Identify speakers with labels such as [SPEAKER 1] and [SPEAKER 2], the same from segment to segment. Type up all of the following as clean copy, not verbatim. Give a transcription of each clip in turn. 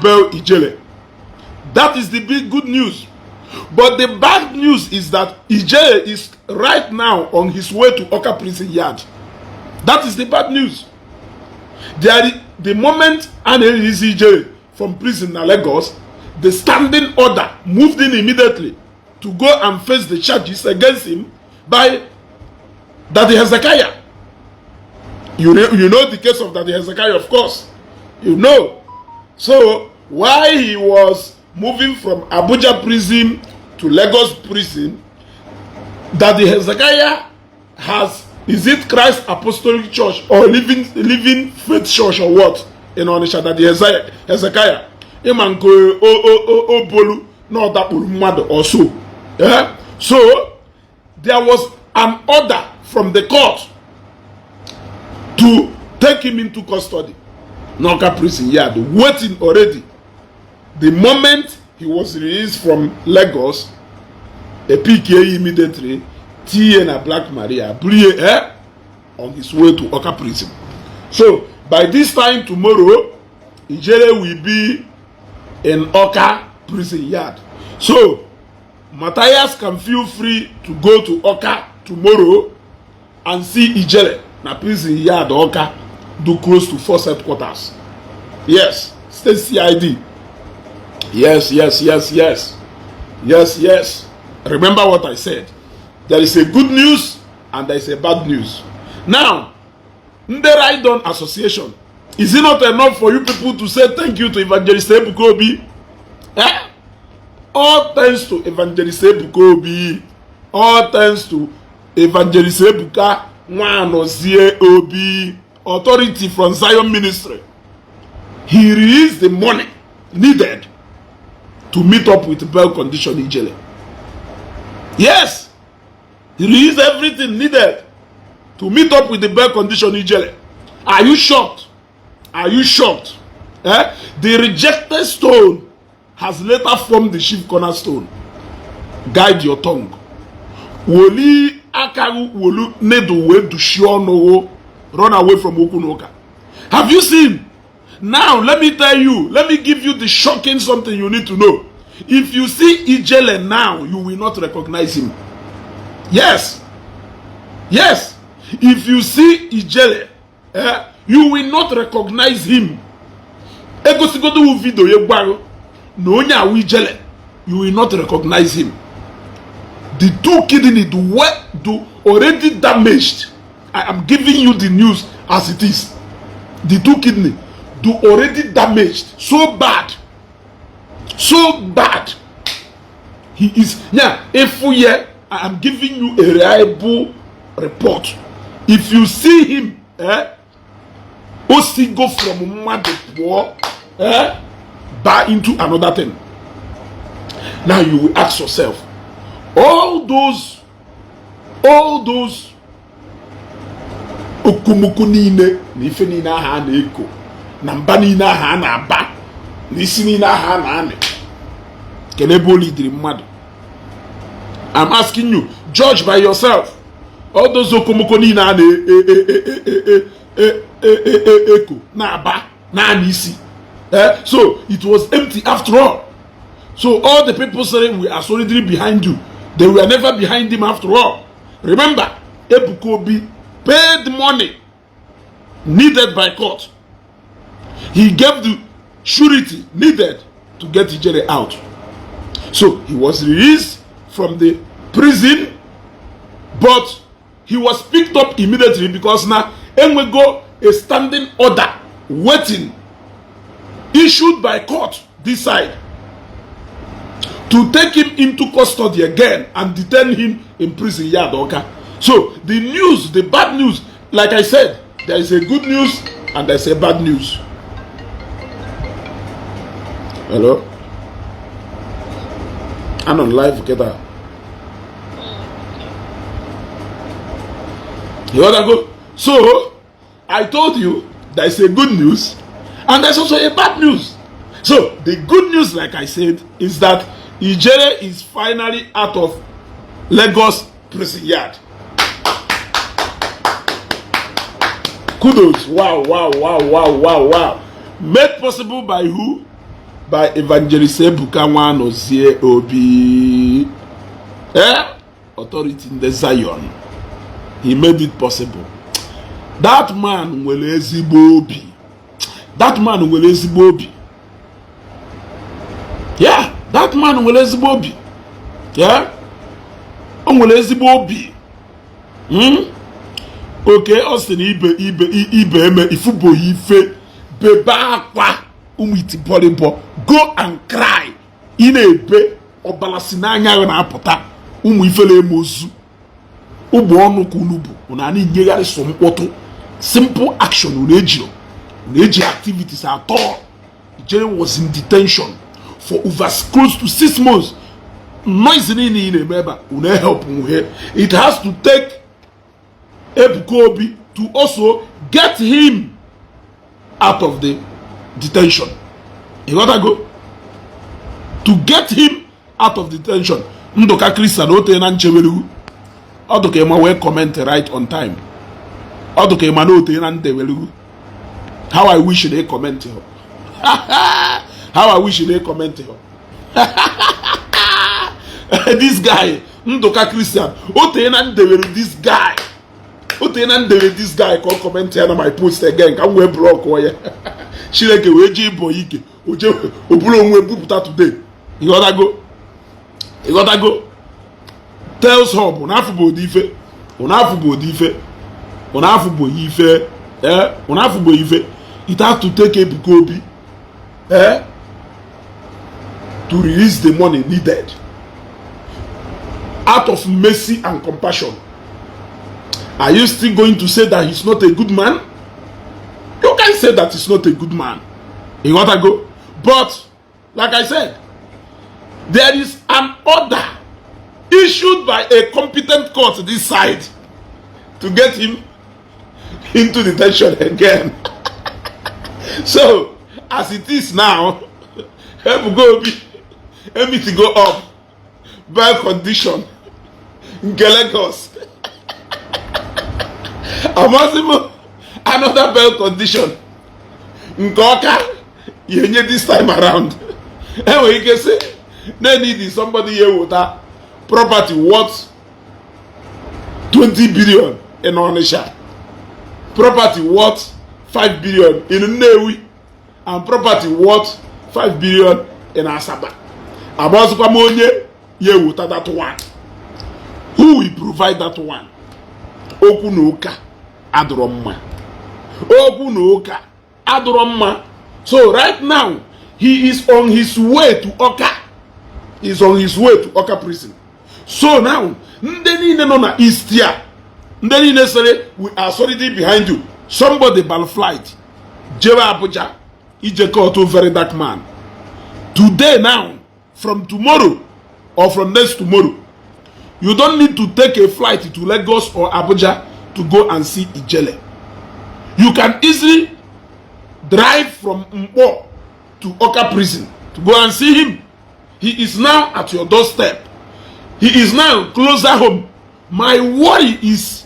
[SPEAKER 1] bail Ijele. That is the big good news. But the bad news is that Ijele is right now on his way to Awka prison yard. That is the bad news. The moment a na-release Ijele from prison na Lagos, the standing order moved in immediately to go and face the charges against him by Daddy Hezekiah. You know the case of Daddy Hezekiah, of course. You know. So, while he was moving from Abuja prison to Lagos prison, Daddy Hezekiah has, is it Christ Apostolic Church or Living Faith Church or what? In Onitsha, Daddy Hezekiah. Ịma nke o bolu na ọ dakpuru mmadụ or so. Eh? So, there was an order from the court to take him into custody. N'Awka prison yard, waiting already. The moment he was released from Lagos, a PKA immediately, tinye na Black Maria, bulie, eh, on his way to Awka prison. So, by this time tomorrow, Ijele will be in Awka prison yard. So, Matthias can feel free to go to Awka tomorrow and see Ijele na prison yard Awka, do close to force headquarters. Yes, state CID. Yes. Yes. Remember what I said. There is a good news and there is a bad news. Now, Ndị Ride-On Association, is it not enough for you people to say thank you to Evangelist Ebuka Obi? Eh? All thanks to Evangelist Ebuka Obi. All thanks to Evangelist Ebuka Nwanozie Obi, authority from Zion Ministry. He released the money needed to meet up with bail condition Ijele. Yes, he released everything needed to meet up with the bail condition Ijele. Are you shocked? Are you shocked? Eh? The rejected stone has later formed the chief cornerstone. Guide your tongue. Woli aka wolu needle wee dushie ọnụ, run away from okwu na ụka. Have you seen? Now let me tell you, let me give you the shocking something you need to know. If you see Ijele now, you will not recognize him. Yes. If you see Ijele, eh, you will not recognize him. Egosigodo video ya gwarụ na onye awụ Ijele, you will not recognize him. The two kidney do well, do already damaged. I am giving you the news as it is. The two kidney do already damaged so bad, so bad. He is, yeah, if yeah, I am giving you a reliable report. If you see him, eh, o si go from mmadụ pụọ, eh, buy into another thing. Now you will ask yourself, all those okomoko niile na ife niile ahụ a na-eko na mba niile ahụ a na-aba na isi niile ahụ a na-amị, kedu ebe o lidiri mmadụ? I'm asking you, judge by yourself. All those okomoko niile a na-eko na-aba naanị isi. Eh? So it was empty after all. So all the people saying we are solidly behind you, they were never behind him after all. Remember, Ebuka Obi paid money needed by court. He gave the surety needed to get Ijele out. So he was released from the prison, but he was picked up immediately because now enwego a standing order waiting, issued by court this side, to take him into custody again and detain him in prison yard Awka. So the news, the bad news, like I said, there is a good news and there's a bad news. Hello, I'm on live. Get out. You wanna go? So I told you there is a good news and there's also a bad news. So the good news, like I said, is that Ijele is finally out of Lagos prison yard. Kudos. Wow. Made possible by who? by Evangelist Ebuka Nwanozie Obi. Eh? Authority in the Zion. He made it possible. That man nwere ezigbo obi. That man nwere ezigbo obi. Yeah, that man nwere ezigbo obi. Yeah? O nwere ezigbo obi. Oke ọ sị na ibe ibe ibe eme ifuboghị ife bebe akwa ụmụ itibọrịbọ, go and cry. Ị na-ebe, ọbara si n'anya ya na-apụta. Ụmụ ifele eme ozu ụgbọ ọnụ ka unu bụ unu a na-enyegharị so mkpọtụ. Simple action unu ejiro, unu eji activities atọ. Ijele was in detention for over close to 6 months. Noise niile ị na-eme ebe a, unu help nwuhe. It has to take Ebuka Obi to also get him out of the detention. You gotta go to get him out of detention. Ndụka Christian o na nchewelu ọ dụka ịma wee comment right on time. Ọ dụka ịma na ote na ndewelu. How I wish they comment here. How I wish they comment here. This guy Ndụka Christian o tee na ndewelu this guy, o tee na ndewere this guy ka ọ comment ya na my post again ka m wee block ya. Chineke wee jee ịbọ ike oje oburu onwe bupụta today. Ịghọtago? Ịghọtago? Tales Hub ụnafụ bụ ụdị ife ụnafụ bụ ụdị ife ụnafụ bụ ife ee ụnafụ bụ ife. It has to take Ebuka Obi to release the money needed out of mercy and compassion. Are you still going to say that he's not a good man? You can say that he's not a good man. You gotta go. But like I said, there is an order issued by a competent court this side to get him into detention again. So as it is now, Ebuka Obi emit go up bail condition nke Lagos. Amasị m another bail condition nke Ọka ya enye this time around. Enwere ike sị na need somebody ya eweta property worth 20 billion in Onitsha, property worth 5 billion in Nnewi, and property worth 5 billion in Asaba. Agbazikwa m onye ya eweta that one. Who will provide that one? Okwu na ụka adịrọ mma, okwu na ụka adịrọ mma. So right now he is on his way to Ọka. He is on his way to Ọka prison. So now ndị niile nọ na east ya, ndị niile sịrị, "We are solidly behind you." Somebody bal flight jebe Abuja ije court Very Dark Man today. Now, from tomorrow or from next tomorrow, you don't need to take a flight to Lagos or Abuja to go and see Ijele. You can easily drive from Mkpo to Oka prison to go and see him. He is now at your doorstep. He is now closer home. My worry is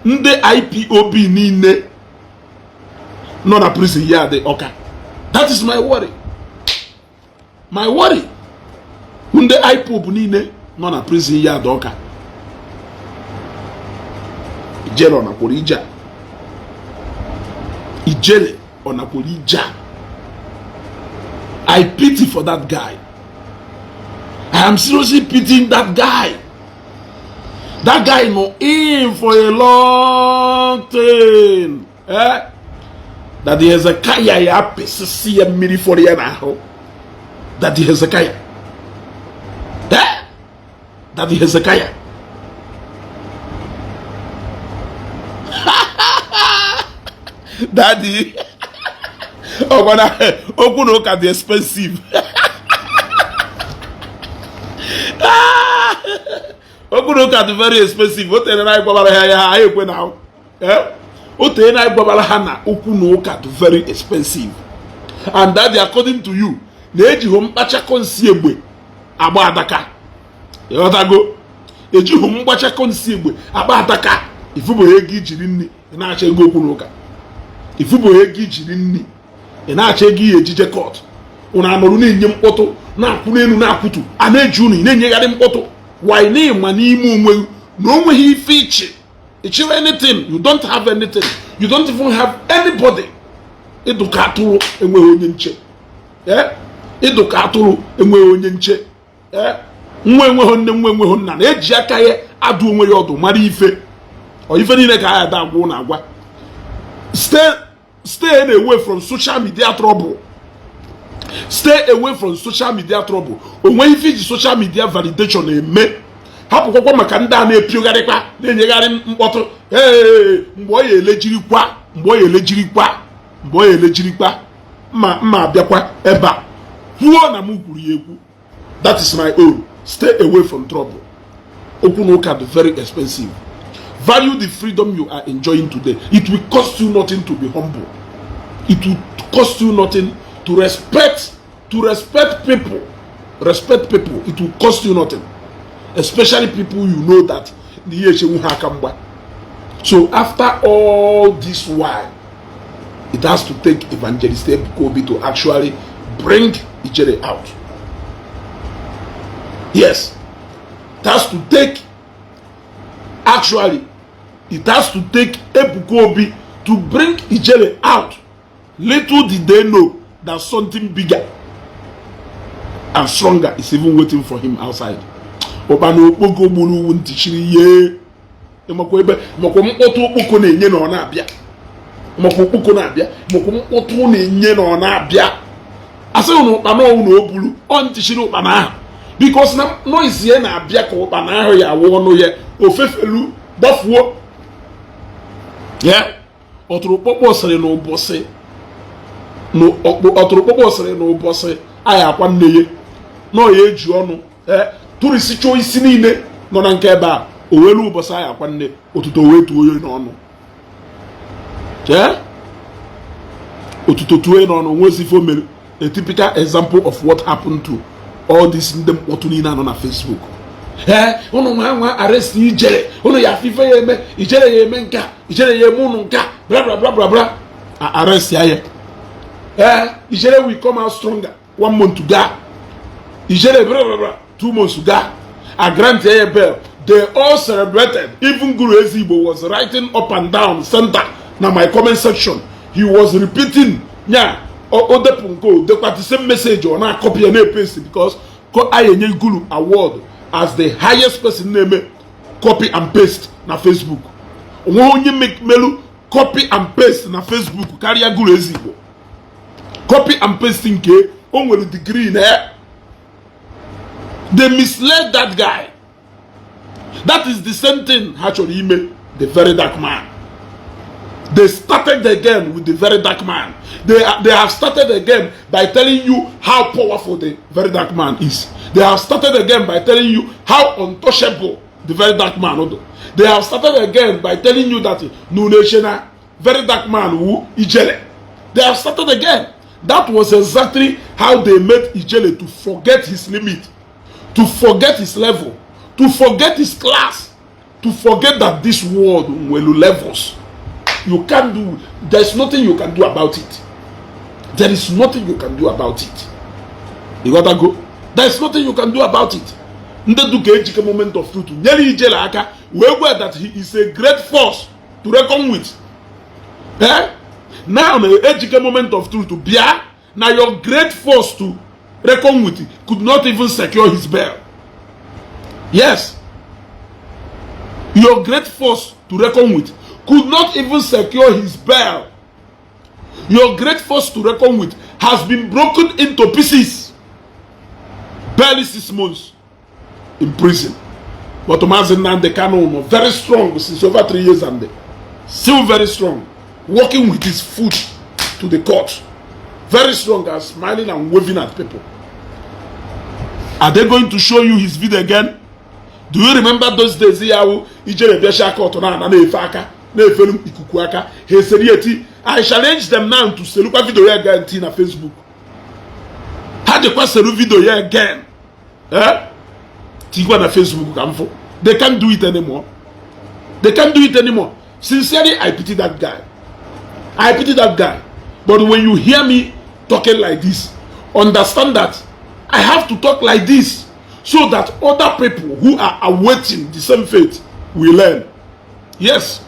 [SPEAKER 1] ndị IPOB niile nọ na prison ya dị Ọka. That is my worry. My worry, ndị IPOB niile nọ na prison ya dị Ọka. Ijele ọ nakwuru ije a? Ijele ọ nakwuru ije a? I pity for that guy. I am seriously pitying that guy. That guy nọ in for a long thing, eh? That the Hezekiah ya apịsịsị ya mmiri fọrọ ya n'ahụ. That the Hezekiah, eh? That the Hezekiah. Daddy, ọgwana okwu na ụka dị expensive. Okwu na ụka dị very expensive. O tere na anyị gwabara ha ya, anyị ekwe na o tere na anyị gwabara ha na okwu na ụka dị very expensive. And daddy, according to you, na-ejighị mkpachakọ nsị egbe agba adaka. Ịghọtago? Ejighị mgbachakọ nsị egbe agba adaka. Ifubụghị ego ijiri nri ị na-achọ ego okwu na ụka. Ifubụghị ego ijiri nri Ị na-achọ ego ihe ejije court. Unu anọrụ na-enye mkpọtụ, na-akwụ n'elu, na-akwụtu a, na-eji unu, ị na-enyegharị mkpọtụ. Why? Na-ịma n'ime onwe gị na o nweghị ife iche ichiri anything. You don't have anything. You don't even have anybody. Ịdụka atụrụ enweghị onye nche. Ee, ịdụka atụrụ enweghị onye nche. Ee, nwa enweghị nne, nwa enweghị nna, na-eji aka ya adụ onwe ya ọdụ, mara ife ọ ife niile ka a ada agwa na agwa. Stay away from social media trouble. Stay away from social media trouble. Onwe ife iji social media validation eme, hapụkwakwa maka ndị a na-epiogharịkwa, na-enyegharị mkpọtụ. Ee, mgbe ọ ya elejirikwa, mgbe ọ ya elejirikwa, mgbe ọ ya elejirikwa, mma mma abịakwa ebe a kwuo na m kwuru ya ekwu. That is my own. Stay away from trouble. Okwu na ụka dị very expensive. Value the freedom you are enjoying today. It will cost you nothing to be humble. It will cost you nothing to respect people. Respect people. It will cost you nothing, especially people you know that na ihe echenwu ha aka mgba. So after all this while, it has to take Evangelist Ebuka Obi to actually bring Ijele out. Yes, it has to take, actually, it has to take Ebuka Obi to bring Ijele out. Little did they know that something bigger and stronger is even waiting for him outside. Ụkpana okpoko gburu uwu ntị chiri ihe. Ịmakwa ebe makwa mkpọtụ okpoko na-enye na ọ na-abịa, makwa okpoko na-abịa, makwa mkpọtụ na-enye na ọ na-abịa. Asịghị na ụkpana ọwụ na o buru ọ ntị chiri ụkpana ahụ, because na noise ya na-abịa ka ụkpana ahụ ya awụ ọnụ ya ofefelu gbafuo ya. Ọtụrụkpọkpọ sịrị na ụbọchị, ọtụrụkpọkpọ sịrị na ụbọchị anyị akwa nne ya nọ ya eji ọnụ ee tụrịsịchụọ isi niile nọ na nke ebe a. O welu ụbọchị anyị akwa nne otuto wee tuo ya n'ọnụ. Chee otuto tuo ya n'ọnụ. Nwezi ife o mere. A typical example of what happened to all these ndị mkpọtụ niile anọ na Facebook. Ee, ụnụ nwa nwa arrest Ijele, ụnụ ya afọ ife ya eme Ijele, ya eme nka Ijele, ya eme ụnụ nka, bla bla bla bla bla. Arrest ya ya. Ee, Ijele will come out stronger. One month ga Ijele, bla bla bla. 2 months ga a grant ya bail. They all celebrated. Even Guru Ezigbo was writing up and down center na my comment section. He was repeating nya o depụ nke o dekwa the same message, ọ na-acopy ya, na-epaste, because a enye Guru award as the highest person na-eme copy and paste na Facebook. Onweghị onye melu copy and paste na Facebook karịa Guru Ezigbo. Copy and paste nke o nwere degree na ya. They misled that guy. That is the same thing ha chọrọ ime the Very Dark Man. They started again with the Very Dark Man. They have started again by telling you how powerful the Very Dark Man is. They have started again by telling you how untouchable the Very Dark Man is. They have started again by telling you that Nunechena Very Dark Man wu Ijele. They have started again. That was exactly how they made Ijele to forget his limit, to forget his level, to forget his class, to forget that this world nwere levels. You can't do, there's nothing you can do about it. There is nothing you can do about it. You gotta go. There is nothing you can do about it. Ndị duka Ejike Moment of Truth nyere Ijele aka wee gwa that he is a great force to reckon with. Eh? Now na Ejike Moment of Truth bịa na your great force to reckon with could not even secure his bail. Yes, your great force to reckon with could not even secure his bail. Your great force to reckon with has been broken into pieces. Barely 6 months in prison. But Mazi Nnamdi Kanu nọ very strong since over 3 years and still very strong, walking with his foot to the court. Very strong and smiling and waving at people. Are they going to show you his video again? Do you remember those days ya wụ Ijele bịacha court na ana na-efe aka, na-efelu ikuku aka, ha eseri eti? I challenge them now to selukwa video ya again ti na Facebook. Ha dịkwa selu video ya again, eh, tikwa na Facebook ka m fụ. They can't do it anymore. They can't do it anymore. Sincerely, I pity that guy. I pity that guy. But when you hear me talking like this, understand that I have to talk like this so that other people who are awaiting the same fate will learn. Yes.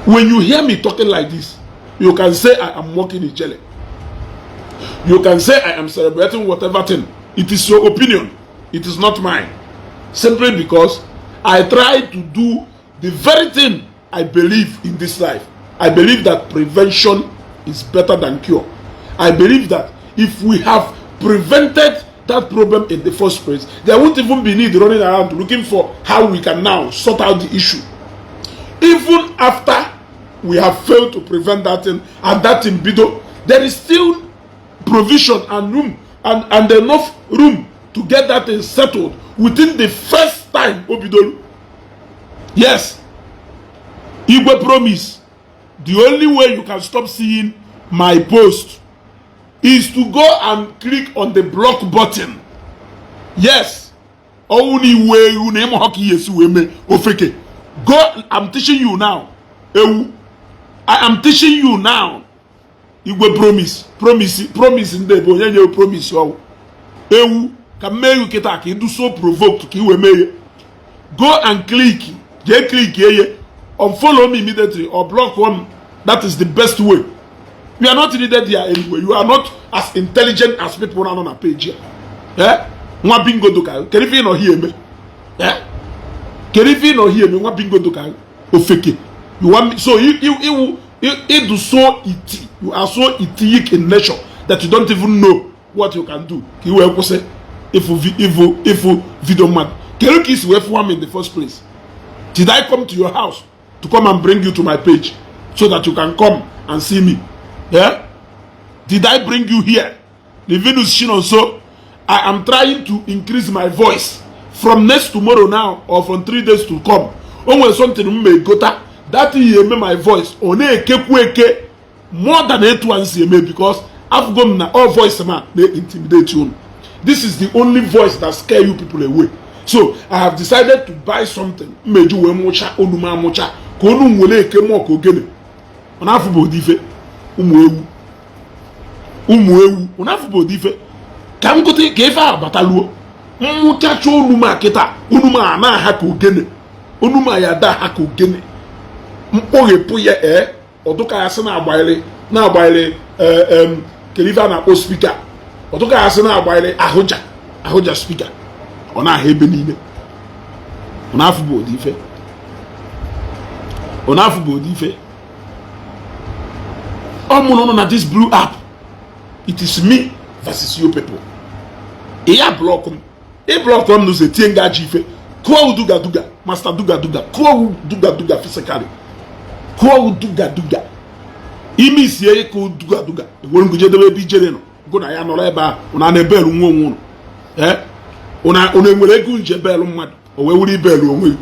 [SPEAKER 1] When you hear me talking like this, you can say I am mocking Ijele. You can say I am celebrating whatever thing. It is your opinion. It is not mine. Simply because I try to do the very thing I believe in this life. I believe that prevention is better than cure. I believe that if we have prevented that problem in the first place, there won't even be need running around looking for how we can now sort out the issue. Even after we have failed to prevent that thing and that thing bido, there is still provision and room and enough room to get that thing settled within the first time o bidoro. Yes. Igwe Promise, the only way you can stop seeing my post is to go and click on the block button. Yes. Ọnwụ na iwu ewu na ịma ka ihe esi wee mee ofeke. Go, I'm teaching you now. Ewu. I am teaching you now. Igwe Promise, Promise, Promise, ndị ebe onye nye Promise ọwụ. Ewu ka m mee kịta ka ịdụ so provoked ka i wee mee ya. Go and click, jee click eye, unfollow me immediately or block one. That is the best way. You are not needed here anyway. You are not as intelligent as people now on a page here. Eh? Nwa bingo doka. Kedu ife ị nọ here eme? Eh? Kedu ife ị nọ here eme, nwa bingo doka? Ofeke. You want me, so you do so iti. You are so itiyic in nature that you don't even know what you can do. Ka i wee kwụsị ịfụ video mmadụ. Kedu ka isi wee fụwa m in the first place? Did I come to your house to come and bring you to my page so that you can come and see me? Yeah? Did I bring you here? Livinus Chinonso, I am trying to increase my voice from next tomorrow now or from 3 days to come. O nwere something m may gota that thing eme my voice ọ na-ekekwu eke more than etu a si eme, because afụgo m na all voice ma na-intimidate unu. This is the only voice that scare you people away. So I have decided to buy something mmeji wee mụcha onu m amụcha ka onu m were eke mụọ ka ogene. Ọ na-afụ bụ ụdị ife ụmụ ewu, ụmụ ewu, ọ na-afụ bụ ụdị ife ka m gote ka ife a bataluo mmụchacha onu m a kịta. Onu m a na-aha ka ogene, onu m a ya da ha ka ogene mkpọghepụ ya. Ee, ọdụka ya sị na-agbanyere na-agbanyere kedu ife a na-akpọ speaker. Ọdụka ya sị na-agbanyere ahụja ahụja speaker, ọ na-aha ebe niile. Ọ na-afụ bụ ụdị ife, ọ na-afụ bụ ụdị ife ọ mụrụ nọ na this blue app. It is me versus you people. Ị ya block m, ị block m n'ụzọ etie nga ajọ ife kụọ duga duga master duga duga kụọ duga duga physically kụọ duga duga ime isie ịkụ duga duga ewere ngụjedebe ebe ijere nọ gụ na ya nọrọ ebe ahụ. Ụna na-ebelu nwa onwe ụnụ. Ee, ụna enwere ego nje belụ mmadụ o wee were ibelu onwe gị.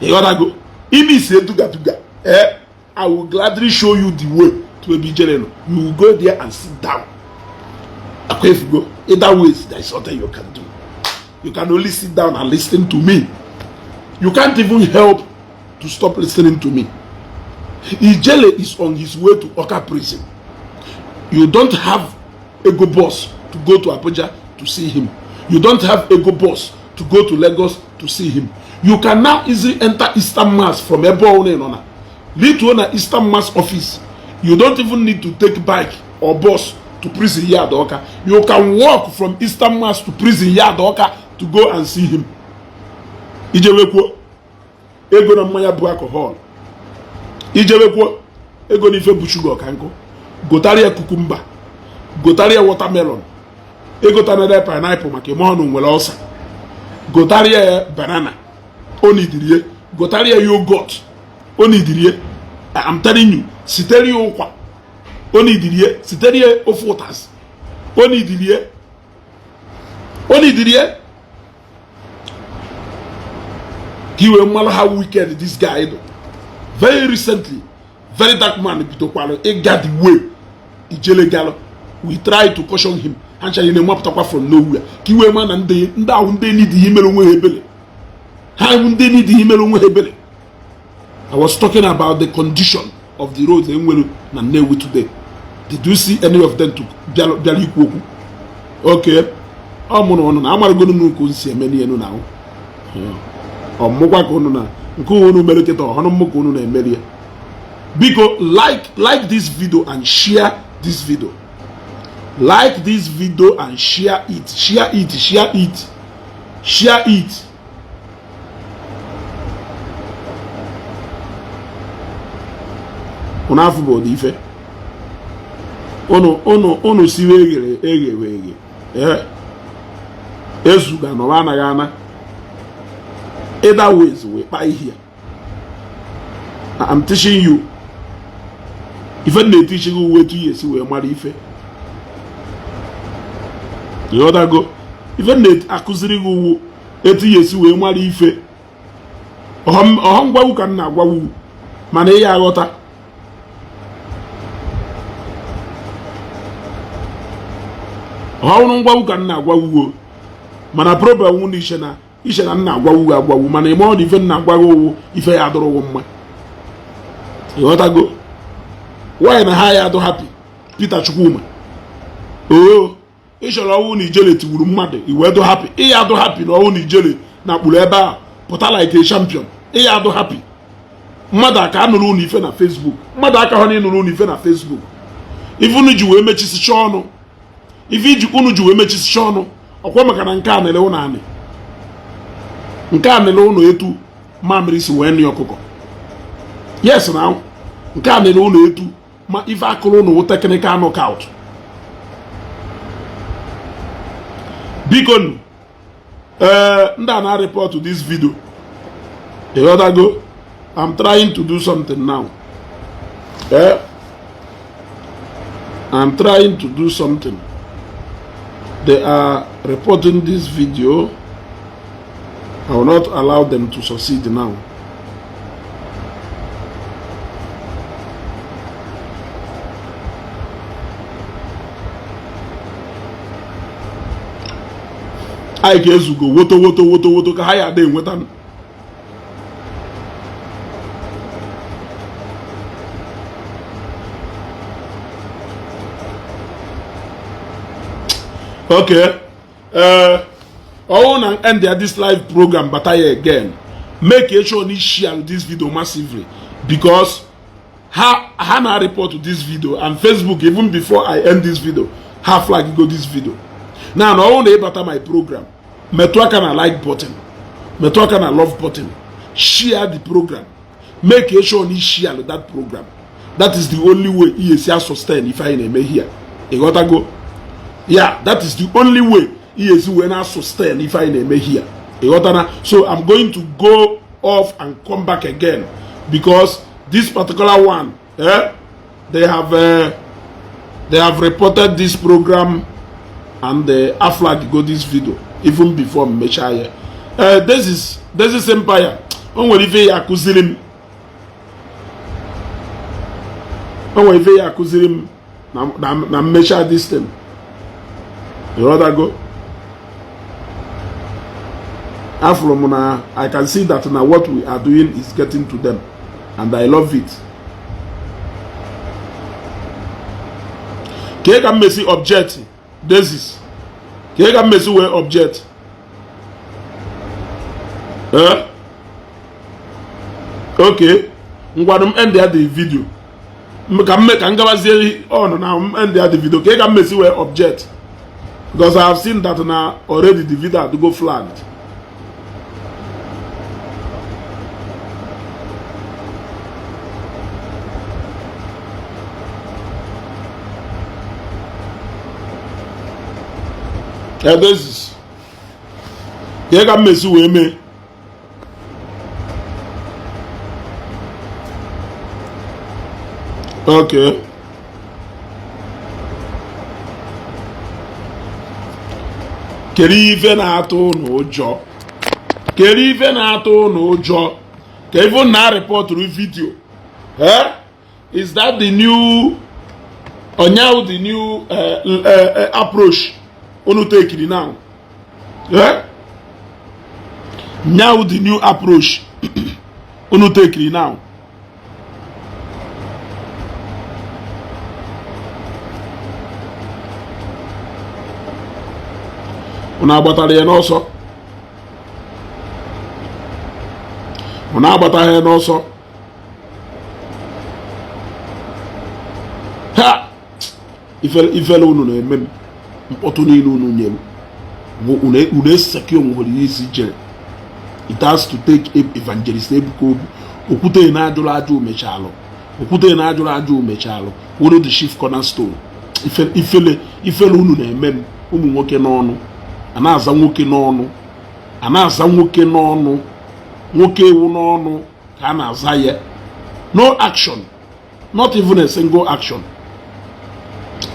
[SPEAKER 1] Ịghọtago? Ime isie duga duga, ee, I will gladly show you the way to ebe ijere nọ. You will go there and sit down. Akwa efugo. Either ways, there is nothing you can do. You can only sit down and listen to me. You can't even help to stop listening to me. Ijele is on his way to Oka prison. You don't have ego bus to go to Abuja to see him. You don't have ego bus to go to Lagos to see him. You can now easily enter Eastern Mass from ebe ọbụla ị nọ na lituo na Eastern Mass office. You don't even need to take bike or bus to prison yard Awka. You can walk from Eastern Mass to prison yard Awka to go and see him. Ijewekwuo ego na mmanya bụ alcohol, ijewekwuo ego na ife bụ shuga ọka nkụ, gotara ya cucumber, gotara ya watermelon, egotanara ya pineapple maka ime ọnụ nwere ọsa, gotara ya banana onidirie, gotara ya yogurt onidirie. I'm telling you, sitere ya ụkwa onidirie, sitere ya ofe ụtazị onidirie, onidirie, ka iwee mmalụ how wicked this guy do. Very recently, Very Dark Man bidokwara ịga the way Ijele galụ. We try to caution him. Ha ncha niile mapụtakwa from nowhere ka iwee ma na ndị ndị ahụ ndị nidighị imere onwe ha ebele, ha ndị nidighị imere onwe ha ebele. I was talking about the condition of the roads enwere na Nnewi today. Did you see any of them to bịara ikwu okwu? Okay, ọ mụrụ ụnụ na amaragonu n'ukwu nsi eme n'elu na ọmụkwa ka ụnụ na nke unu mere kịta ọhụrụ mmụ ka unu na-emeri ya. Biko, like this video and share this video. Like this video and share it, share it, share it, share it. Unu afụ bụ ụdị ife unu unu unu siwe eghere eghewe eghe. Ee, ezuga nọwa anaghị ana. Either ways wee kpa ihe ya. I'm teaching you ife m na-etichi gị uwe etu ya esi wee mara ife. Ịghọtago? Ife m na-akụziri gị uwu etu ya esi wee mara ife. Ọhọ ngwawu ka m na-agwawu, mana ị ya aghọta. Ọhụrụ ngwawu ka m na-agwawuo, mana problem wụ na iche na iche na m na-agwawu agwawu, mana ime ọ na ife m na-agwaghị owu ife ya adụrụghị mma. Ịghọtago? Nwaanyị na ha ya adụ happy. Peter Chukwuma, oo, ị chọrọ ọnwụ na ijele tigburu mmadụ iwee dụ happy. Ị ya adụ happy na ọnwụ na ijele na kpuru ebe a pụta like a champion. Ị ya adụ happy. Mmadụ aka anụrụ ụnụ ife na Facebook, mmadụ aka hụ na ịnụrụ ụnụ ife na Facebook. Ife unu ji wee mechisicha ọnụ, ife iji unu ji wee mechisicha ọnụ, ọkwa maka na nke a nele ụnụ anị, nke a nele ụnụ etu mamịrị si wee nị ọkụkọ. Yes, na nke a nele ụnụ etu ma ife akụrụ ụnụ wụ technical knockout. Biko nụ, ee, ndị a na-report this video, ịghọtago? I'm trying to do something now. Eh? I'm trying to do something. They are reporting this video. I will not allow them to succeed now. Anyị ga-ezugo woto woto woto woto ka ha ya ada enweta. Okay, ọwụ na end ya this live program, bata ya again. Make sure na share this video massively, because ha na report this video and Facebook, even before I end this video, ha flag go this video now. Na ọwụ na ịbata my program, metụ aka na like button, metụ aka na love button, share the program. Make sure na share that program. That is the only way ihe si sustain ife anyị na-eme here. Ịghọtago? Yeah, that is the only way ihe esi wee na sustain ife anyị na-eme here. Ịghọtana? So I'm going to go off and come back again, because this particular one, they have reported this program and the aflag go this video even before m mechaa ya. This is empire. O nwere ife ya akụziri m, o nwere ife ya akụziri m na mmecha this thing. Ịghọtago? Afụrụ m na I can see that na what we are doing is getting to them, and I love it. Ka ị ka mmesi object desis, ka ị ka mmesi wee object. Eh, okay, ngwanụ, m end ya the video ka m ka m gabazie on na m end ya the video. Ka ị ka mmesi wee object, because I have seen that na already the video had go flagged. Ebesis ka ị ka mmesi wee mee. Okay, kedu ife na-atụ unu ụjọ? Kedu ife na-atụ unu ụjọ ka ife na reportụrụ video? Eh, is that the new onyaw, the new approach unu tekiri now? Eh, now the new approach unu tekiri now. Unu agbatara ya n'ọsọ? Unu agbataghị ya n'ọsọ? Ha ifele unu na-eme m, mkpọtụ niile unu nyere unu eseki onwere ihe isi jere. It has to take Evangelist Ebuka Obi. Okwute na-ajụrụ ajụ mechalụ, okwute na-ajụrụ ajụ mechalụ wụrụ the chief cornerstone. Ifele ifele unu na-eme m. Ụmụ nwoke n'ọnụ a na-aza nwoke n'ọnụ, a na-aza nwoke n'ọnụ, nwoke ewu n'ọnụ ka a na-aza ya. No action, not even a single action,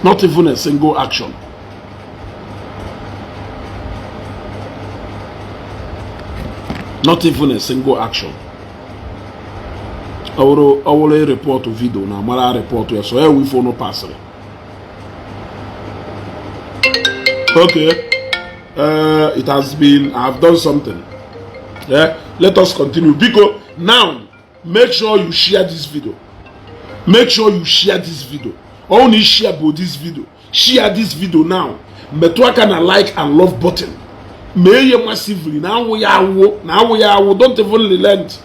[SPEAKER 1] not even a single action. Not even a single action. Ọ wụrụ report video na amara report ya so ya wu ife unu pasịrị. Okay, it has been, I have done something. Yeah, let us continue. Biko, now make sure you share this video. Make sure you share this video. Only share bụ this video. Share this video now. Metụ aka na like and love button. Mee ihe massively na awụ ya awụ na awụ ya awụ. Don't even relent.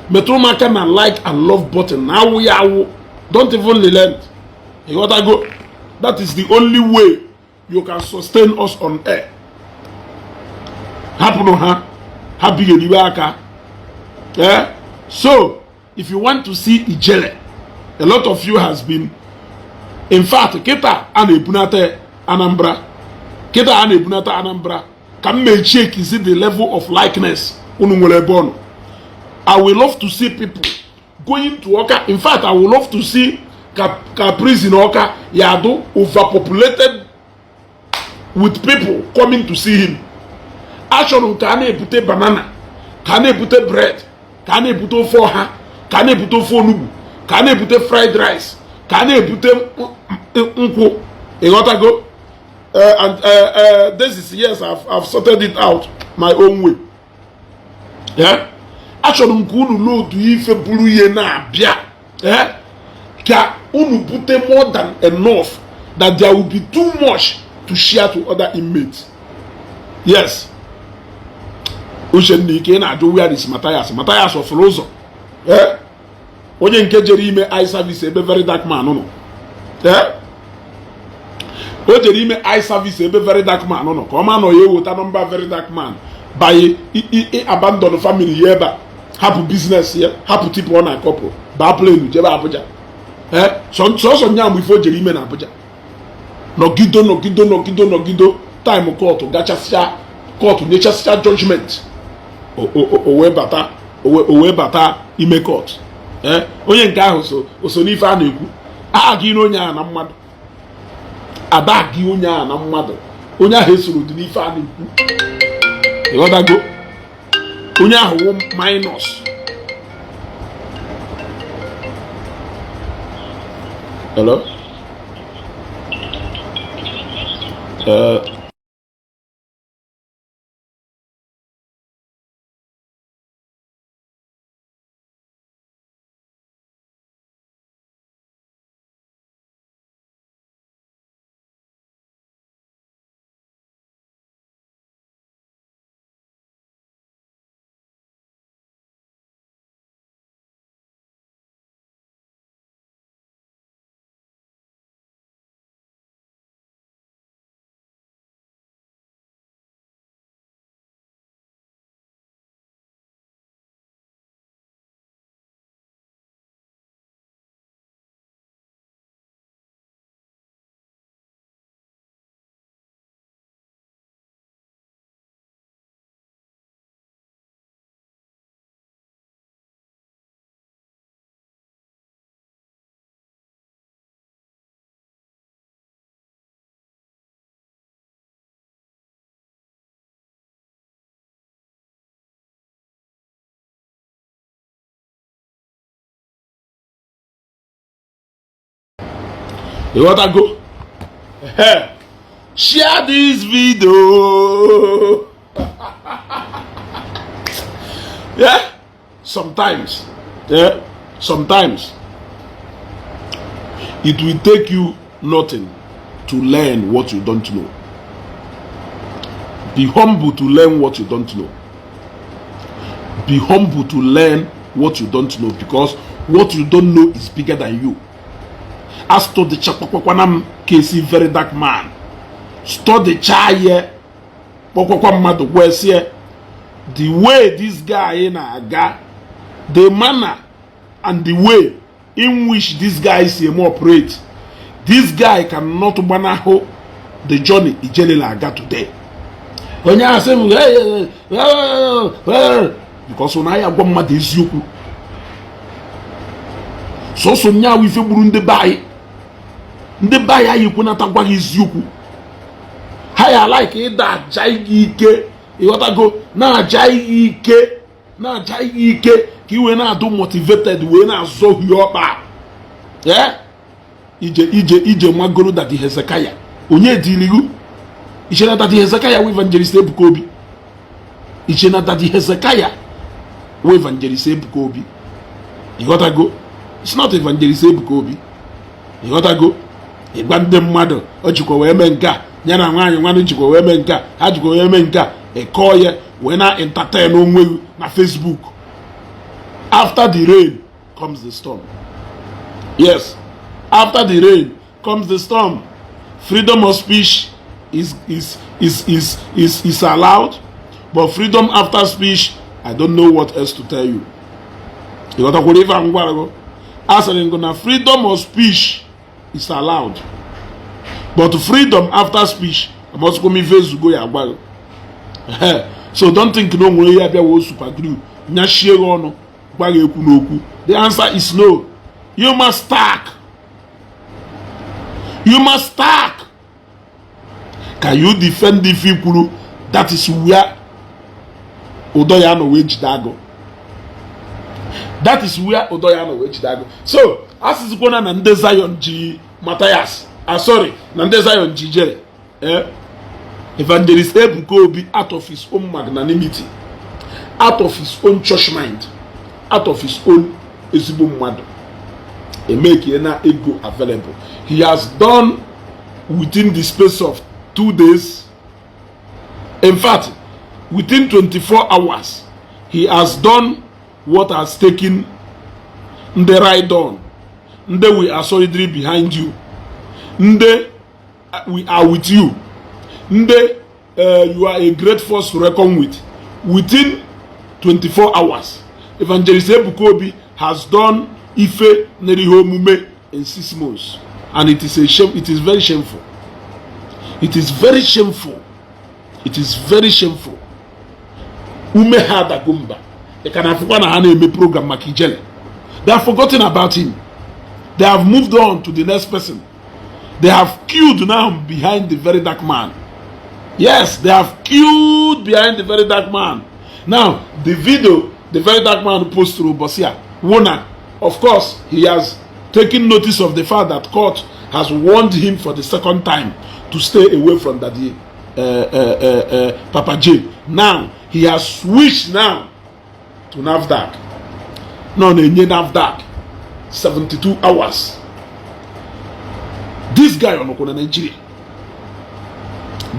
[SPEAKER 1] Metụ m aka na like and love button na awụ ya awụ. Don't even relent. Ịghọtago? That is the only way you can sustain us on air. Hapụrụ ha ha bigheriwe aka. Eh? So if you want to see Ijele, a lot of you has been, in fact, kịta a na-ebunata Anambra, kịta a na-ebunata Anambra, ka m mechie kizi the level of likeness unu nwere ebe ọ nọ. I will love to see people going to Awka. In fact, I would love to see ka prison Awka ya do overpopulated with people coming to see him. Achọrọ m ka a na-ebute banana, ka a na-ebute bread, ka a na-ebute ofe ọha, ka a na-ebute ofe onugbu, ka a na-ebute fried rice, ka a na-ebute nkwụ. Ịghọtago? And this is, yes, I've sorted it out my own way. Yeah? Achọrọ m ka unu load ife buru ihe na-abịa. Yeah? Ka unu bute more than enough that there will be too much to share to other inmates. Yes. Uchenna Ike na-ajụ, where is Matthias? Matthias ọfụrụ ụzọ. Eh? Onye nke jere ime eye service ebe Very Dark Man nọ. Eh? O jere ime eye service ebe Very Dark Man nọ ka ọ ma nọ ya eweta number Very Dark Man by abandon family ya ebe a, hapụ business ya, hapụ tipper ọ na-akọpụ, baa plane jebe Abuja. Ee, sọsọ nya mgbe ife o jere ime na Abuja, nọgido nọgido nọgido nọgido, time court gachasịa, court nyechasịa judgment, o wee bata, o wee bata ime court. Ee, onye nke ahụ so o so n'ife a na-ekwu aha gị onye ahụ na mmadụ ada gị, onye ahụ na mmadụ, onye ahụ esoro dị n'ife a na-ekwu. Ịghọtago? Onye ahụ wụ minus. Hello. Ịghọtago? Share this video. Yeah, sometimes, yeah, sometimes it will take you nothing to learn what you don't know. Be humble to learn what you don't know. Be humble to learn what you don't know, because what you don't know is bigger than you. As to the chakwakwana m kesi Very Dark Man, study chaye kpọkwakwa mmadụ gwesie the way this guy na-aga, the manner and the way in which this guy si eme operate, this guy cannot gbanahụ the journey Ijele aga today. Onye asị m because na ya agwa mmadụ eziokwu sọsọ nyaawụ ife gburu ndị be anyị. Ndị be anyị anyị ekwenata gwa gị eziokwu. Ha ya like ịda aja gị ike, ịghọtago, na-aja gị ike, na-aja gị ike ka ị wee na-adụ motivated wee na-azọhie ọkpa. Ije ije ije magoro Daddy Hezekiah onye diligu iche na Daddy Hezekiah wụ Evangelist Ebuka Obi. Iche na Daddy Hezekiah wụ Evangelist Ebuka Obi, ịghọtago? It's not Evangelist Ebuka Obi, ịghọtago? Ịgwa ndị mmadụ o jikwa wee mee nke a, ya na nwaanyị nwanne jikwa wee mee nke a, ha jikwa wee mee nke a, ịkọọ ya wee na entertain onwe gị na Facebook. After the rain comes the storm. Yes, after the rain comes the storm. Freedom of speech is allowed, but freedom after speech, I don't know what else to tell you. Ịghọtakwara ife ahụ gwara gị? A sịrị ngụ na freedom of speech is allowed, but freedom after speech, amasịkwa m ife ezugo ya agwa gị. So don't think na o nwere ihe abịa wee super glue nyashie gị ọnụ gwa gị ekwu n'okwu. The answer is no. You must talk. You must talk. Can you defend ife i kwuru? That is where ụdọ ya nọ wee jide agụ. That is where ụdọ ya nọ wee jide agụ. So asịzikwana na ndị Zion ji Matthias, ah, sorry, na ndị Zion ji jere, eh? Evangelist Ebuka Obi, out of his own magnanimity, out of his own church mind, out of his own ezigbo mmadụ, emekie na ego available. He has done within the space of 2 days, in fact within 24 hours, he has done what has taken ndị ride on, ndị "we are solidly behind you", ndị "we are with you", ndị "you are a great force to reckon with". Within 24 hours, Evangelist Ebuka Obi has done ife nere ihe omume in 6 months, and it is a shame. It is very shameful. It is very shameful. It is very shameful. Ume ha adago mba. Ị ka na-afụkwa na ha na-eme program maka Ijele. They have forgotten about him. They have moved on to the next person. They have queued now behind the Very Dark Man. Yes, they have queued behind the Very Dark Man now. The video the Very Dark Man post through Bosia wona, of course he has taken notice of the fact that court has warned him for the second time to stay away from Daddy Papa J. Now he has switched now to NAFDAC. Nọ na-enye NAFDAC 72 hours. This guy ọ nọkwa na Nigeria?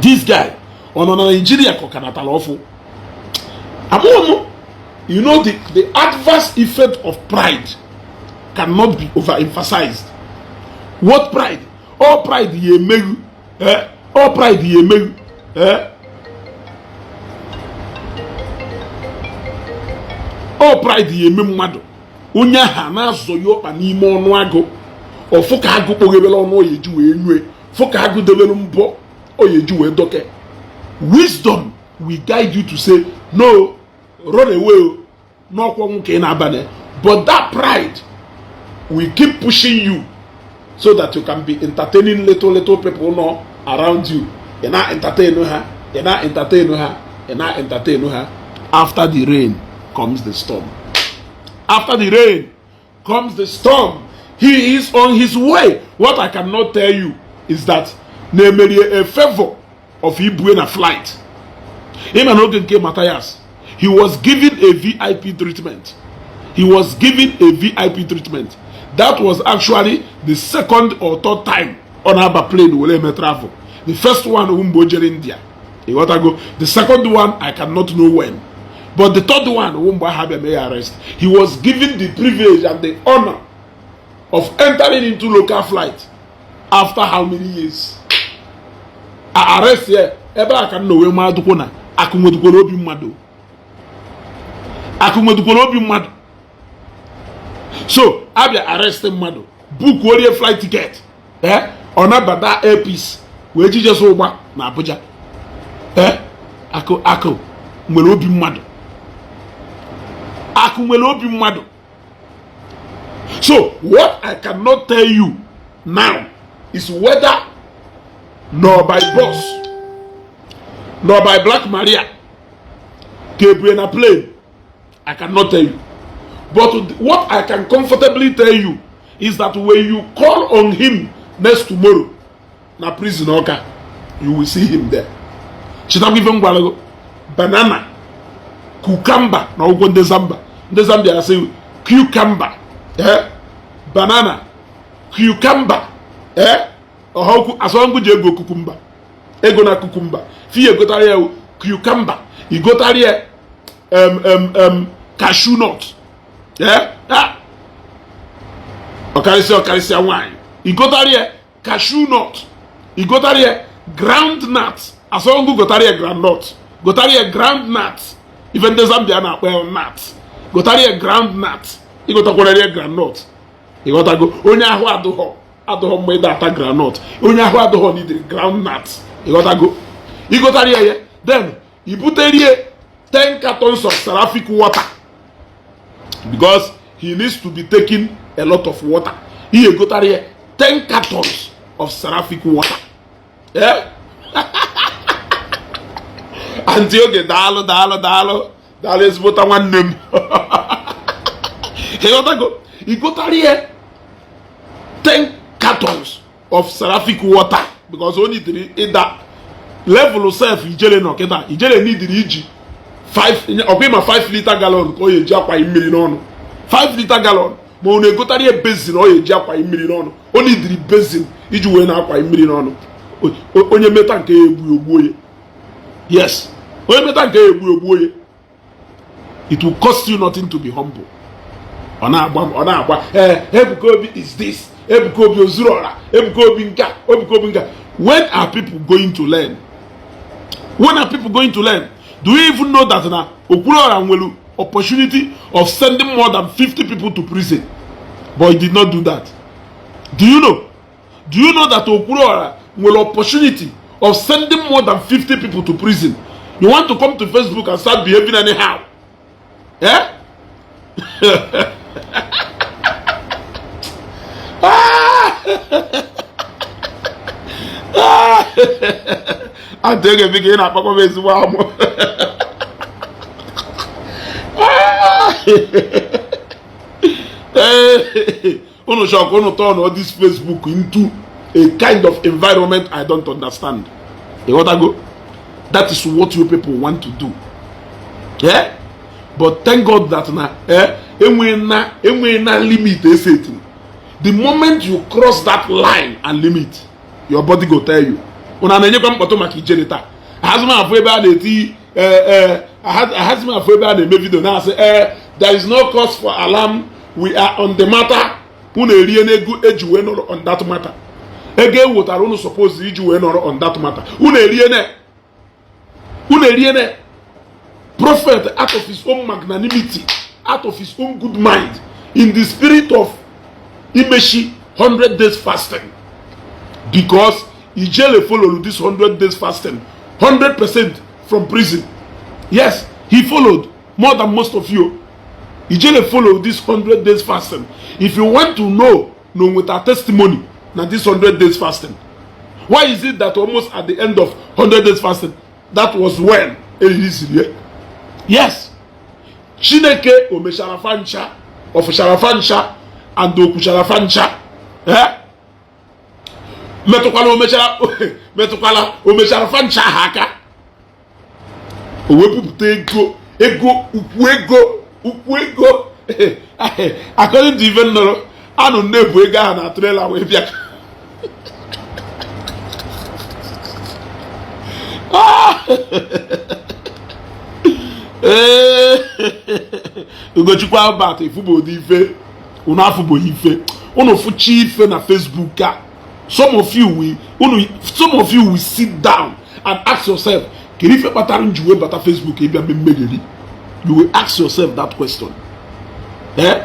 [SPEAKER 1] This guy ọ nọ na Nigeria ka ọ ka natara ọfụ? Amụọ m. You know, the adverse effect of pride cannot be overemphasized. What pride? All pride ya emeghu, eh? All pride ya emeghu, eh? All pride ya eme mmadụ onye aha na-azọ ya ọkpa n'ime ọnụ agụ ọfụ ka agụ kpọghebere ọnụ ọ ya eji wee nue fụ ka agụ debere mbọ ọ ya eji wee dọke. Wisdom will guide you to say no, run away o, n'ọkwa nwoke ị na-abanye. But that pride will keep pushing you so that you can be entertaining little little people nọ around you. Ị na-entertain ha, ị na-entertain ha, ị na-entertain ha. After the rain comes the storm. After the rain comes the storm. He is on his way. What I cannot tell you is that na-emerie a favor of ibue na flight. Ịma n'oge nke Matthias, he was given a VIP treatment. He was given a VIP treatment. That was actually the second or third time ọ na-aba plane were eme travel. The first one bụ mgbe o jere India. Ịghọtago? The second one, I cannot know when, but the third one wụ mgbe aha bịa mee ya arrest. He was given the privilege and the honor of entering into local flight after how many years? A arrest ya ebe a ka nna wee maa dụkwo na akụ nwedukwara obi mmadụ, akụ nwedukwara obi mmadụ. So abịa arrest mmadụ, book orie flight ticket, ee, ọ nabata Air Peace wee jijesi ụgba na Abuja. Ee, akụ, akụ nwere obi mmadụ, akụ nwere obi mmadụ. So what I cannot tell you now is whether nor by bus nor by Black Maria ka ebue na plane. I cannot tell you, but what I can comfortably tell you is that when you call on him next tomorrow na prison Ọka, you will see him there. Chetakwa ife m gwara gị: banana, cucumber na ụgwọ ndị Zamba, ndị Zambia asị cucumber, eh, banana, cucumber, eh, ọha asọngụ ji ego cucumber, ego na cucumber fi egotara ya cucumber, igotara ya cashew nut, eh, ah, ọkarịsịa, ọkarịsịa nwaanyị, igotara ya cashew nut, igotara ya ground nut. Asọngụ gotara ya ground nut, gotara ya ground nut, ife ndị Zambia na-akpọ ya nut, gotara ya ground nut, ịgotakwara ya ground nut. Ịghọtago? Onye ahụ adụghọ adụghọ mgbe ịda ata groundnut, onye ahụ adụghọ n'idiri ground nut. Ịghọtago? Ịgotara ya ya, then ibuterie 10 cartons of Seraphic water, because he needs to be taking a lot of water. Ihe egotara ya 10 cartons of Seraphic water. Eh? Aunty Oge, daalụ, daalụ, daalụ, daalụ, ezigbota nwanne m. Ịghọtago? Igotara ya 10 cartons of Seraphic water because o nidiri ịda level sef. Ijele nọ kịta, ijele nidiri iji 5, ọkwa ịma 5 liter gallon ka ọ ga-eji akwaghị mmiri n'ọnụ, 5 liter gallon. Ma ọ na-egotara ya basin ọ ga-eji akwaghị mmiri n'ọnụ. O nidiri basin iji wee na-akwaghị mmiri n'ọnụ. Onye meta nke ya egbu ogbuo ya. Yes, onye meta nke ya egbu ogbuo ya. It will cost you nothing to be humble. Ọ na-agba, ọ na-agba, ee, Ebuka Obi is this, Ebuka Obi ozuru ọra, Ebuka Obi nka, Ebuka Obi nka. When are people going to learn? When are people going to learn? Do you even know that na Okwuluora nwere opportunity of sending more than 50 people to prison, but he did not do that? Do you know? Do you know that Okwuluora nwere opportunity of sending more than 50 people to prison? You want to come to Facebook and start behaving anyhow, eh? Ah! Ah! Aunty Oge, biko, ị na-akpakwa m ezigbo amụ. Ah! Ee, unu chọrọ ka unu turn this Facebook into a kind of environment I don't understand. Ịghọtago? That is what you people want to do. Yeah? But thank God that na, eh, enwe na limit esetiri. The moment you cross that line and limit, your body go tell you. Unu na-enyekwa mkpọtụ maka ijere taa. Ahazị m afụ ebe a na-eti, ee, ahazị m afụ ebe a na-eme video na-asị, ee, there is no cause for alarm, we are on the matter. Unu erie n'ego eji wee nọrọ on that matter. Ego e wetara unu suppose iji wee nọrọ on that matter, unu erie ne, unu erie ne. Prophet, out of his own magnanimity, out of his own good mind, in the spirit of imechi 100 days fasting, because Ijele followed this 100 days fasting 100% from prison. Yes, he followed more than most of you. Ijele followed this 100 days fasting. If you want to know, know with our testimony na this 100 days fasting, why is it that almost at the end of 100 days fasting, that was when eriri? Yes, Chineke o mechara fa ncha, ọ fụchara fa ncha and o kwuchara fa ncha. Eh, metụkwala, o mechara, metụkwala, o mechara fa ncha ahụ aka, o wepụpụta ego, ego ukwu, ego ukwu, ego. According to ife nọrọ anụ na-ebu ego ahụ na trailer wee bịa. Ah! Ee, Ugochukwu Albert, efubo ife unu afụbụghị ife unu fụchi ife na Facebook a. Some of you will sit down and ask yourself, kedu ife kpatara m ji wee bata Facebook ịbịa mee mmegheri? You will ask yourself that question. Eh,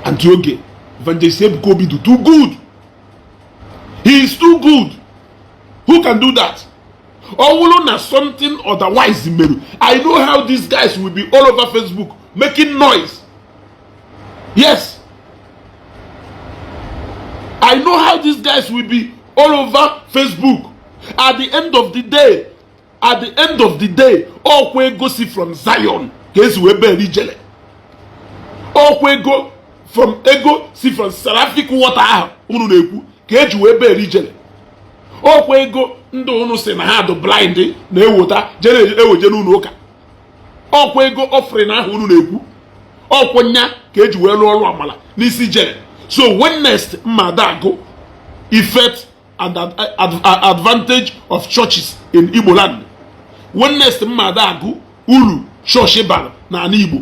[SPEAKER 1] Aunty Oge, Evangelist Ebuka Obi do too good. He is too good. Who can do that? Ọ bụrụ na something otherwise mere, I know how these guys will be all over Facebook making noise. Yes, I know how these guys will be all over Facebook. At the end of the day, at the end of the day, ọkwa ego si from Zion ka esi wee bere Ijele. Ọkwa ego from ego si from Seraphic water ahụ unu na-ekwu ka eji wee bere Ijele. Ọkwa ego ndị unu si na ha dụ blind na-ewota jere eweje n'ụlọ ụka. Ọkwa ego offering ahụ unu na-ekwu, ọkwa nya ka eji wee lụọ ọrụ amala n'isi Ijele. So when next mmadụ agụ effect and advantage of churches in Igbo land, when next mmadụ agụ uru chọọchị bara n'ala Igbo,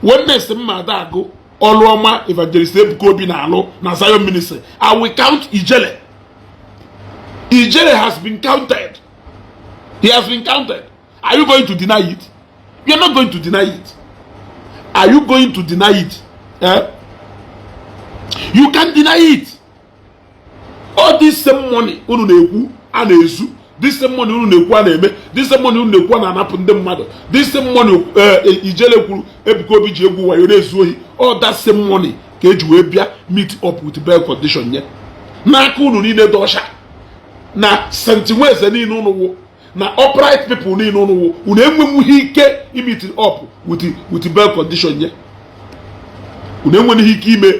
[SPEAKER 1] when next mmadụ agụ ọrụ ọma Evangelist Ebuka Obi na-alụ na Zion Ministry, I will count Ijele. Ijele has been counted. He has been counted. Are you going to deny it? You are not going to deny it. Are you going to deny it? Eh? You can't deny it. All this same money unu na-ekwu a na-ezu, this same money unu na-ekwu a na-eme, this same money unu na-ekwu a na-anapụ ndị mmadụ, this same money Ijele kwuru Ebuka Obi ji egwu wayo na-ezu ohi, all that same money ka eji wee bịa meet up with bail condition nye n'aka unu niile dị ọcha na St. Nweze niile unu wụ na upright people niile unu wụ. Unu enwenwughị ike imeet up with bail condition nye. Unu enweghị ike ime,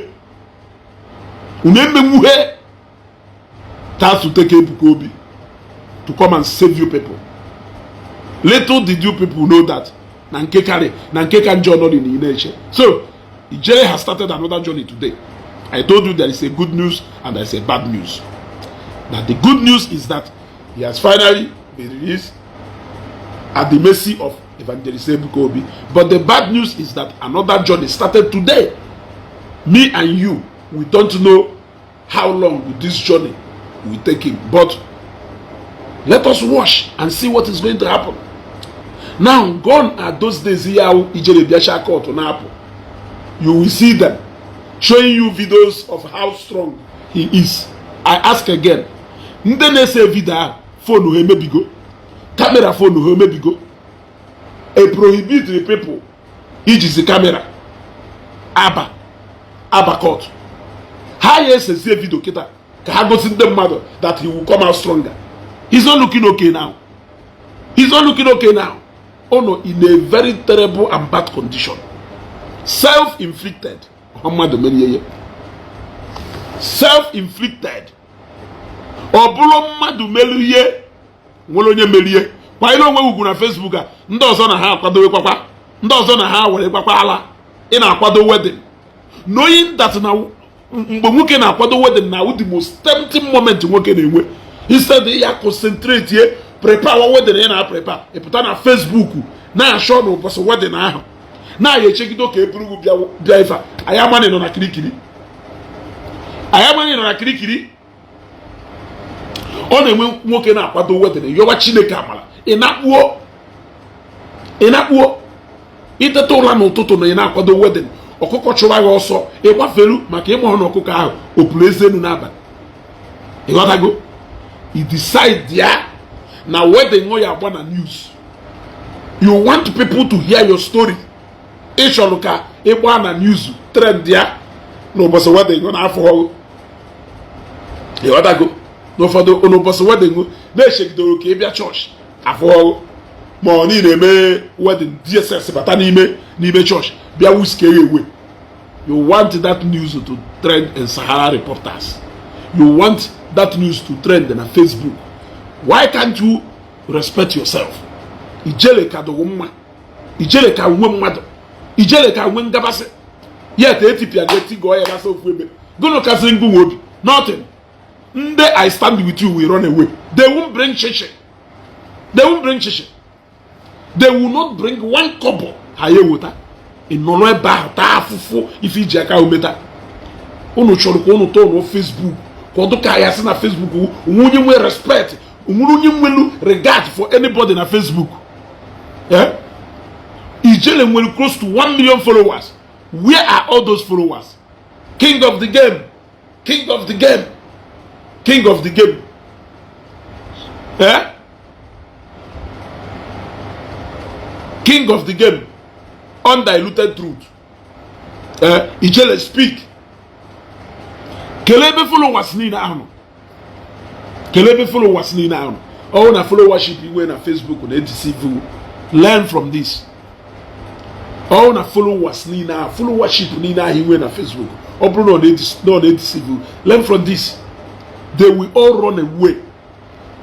[SPEAKER 1] unu emenwuhe. That's to take Ebuka Obi to come and save you people. Little did you people know that na nke karị na nke ka njọ nọ na eche. So Ijele has started another journey today. I told you there is a good news and there is a bad news. Now, the good news is that he has finally been released at the mercy of Evangelist Ebuka Obi. But the bad news is that another journey started today. Me and you, we don't know how long this journey will take him. But let us watch and see what is going to happen. Now, gone are those days here Ijele Biasha court na-apụ. You will see them showing you videos of how strong he is. I ask again, ndị na-ese video ahụ, phone ha emebigo? Camera phone ha emebigo? A prohibit the people ijizi camera aba aba court. Ha ya esezie video kịta ka ha gosi ndị mmadụ that he will come out stronger? He's not looking okay now. He's not looking okay now. Oh no, in a very terrible and bad condition. Self-inflicted. Mmadụ merie ya, self-inflicted. Ọ bụrụ mmadụ merie ihe nwere onye merie kwanyere onwe ugwu na Facebook a, ndị ọzọ na ha akwadowekwakwa, ndị ọzọ na ha were kwakwa ala. Ị na-akwado wedding knowing that na mgbe nwoke na-akwado wedding na the most tempting moment nwoke na-enwe, instead ya concentrate ye prepare wa wedding ị na-prepare, ị pụta na Facebook na-achọ n'ụbọchị wedding ahụ na-aya echegide ka e buru gị bịa bịa ife a. Anyị amaghị nọ na kirikiri, anyị amaghị nọ na kirikiri. Ọ na-enwe nwoke na-akwado wedding yọwa Chineke amara, ị na-akpuo, ị na-akpuo iteta ụra n'ụtụtụ na ị na-akwado wedding, ọkụkọ chụwa gị ọsọ, ịgbafelu maka ịmụhụ na ọkụkọ ahụ opuru eze enu n'abalị. Ịghọtago? I decide ya na wedding ọ ya agba na news. You want people to hear your story. Ị chọrọ ka ị gbaa na news, trend ya n'ụbọchị wedding ọ na-afọ ọgụ. Ịghọtago? N'ụfọdụ n'ụbọchị wedding na-echegidoro ka ị bịa chọọchị afọ ọgụ, ma ọ niile eme wedding, DSS bata n'ime n'ime chọọchị bịa whisk ya away. You want that news to trend in Sahara Reporters. You want that news to trend na Facebook. Why can't you respect yourself? Ijele ka dịghị mma, Ijele ka nwe mmadụ, Ijele ka nwe ngabasị yet etipịa gị etigọọ ya gasa ofu ebe. Gụnụ kasị ngụnwe obi? Nothing. Ndị "I stand with you" will run away. They won't bring chichi. They won't bring shishi. They will not bring one kobo. Ha ya eweta. Ị nọrọ ebe ahụ taa afụfụ ife iji aka ometa. Unu chọrọ ka unu tọọ Facebook ka ọ dụka ya sị na Facebook onwe onye nwe respect, onwere onye nwelu regard for anybody na Facebook. Eh? Ijele nwere close to 1 million followers. Where are all those followers? King of the game, king of the game, king of the game. Eh? King of the game, undiluted truth. Eh? Ijele speak. Kelee ebe followers niile ahụ nọ. Kelee ebe followers niile ahụ nọ. Ọ na followership iwe na Facebook na-edeceive. Learn from this. Ọ na followers niile ahụ, followership niile ahụ iwe na Facebook, ọ bụrụ na ọ na-edeceive, learn from this. They will all run away.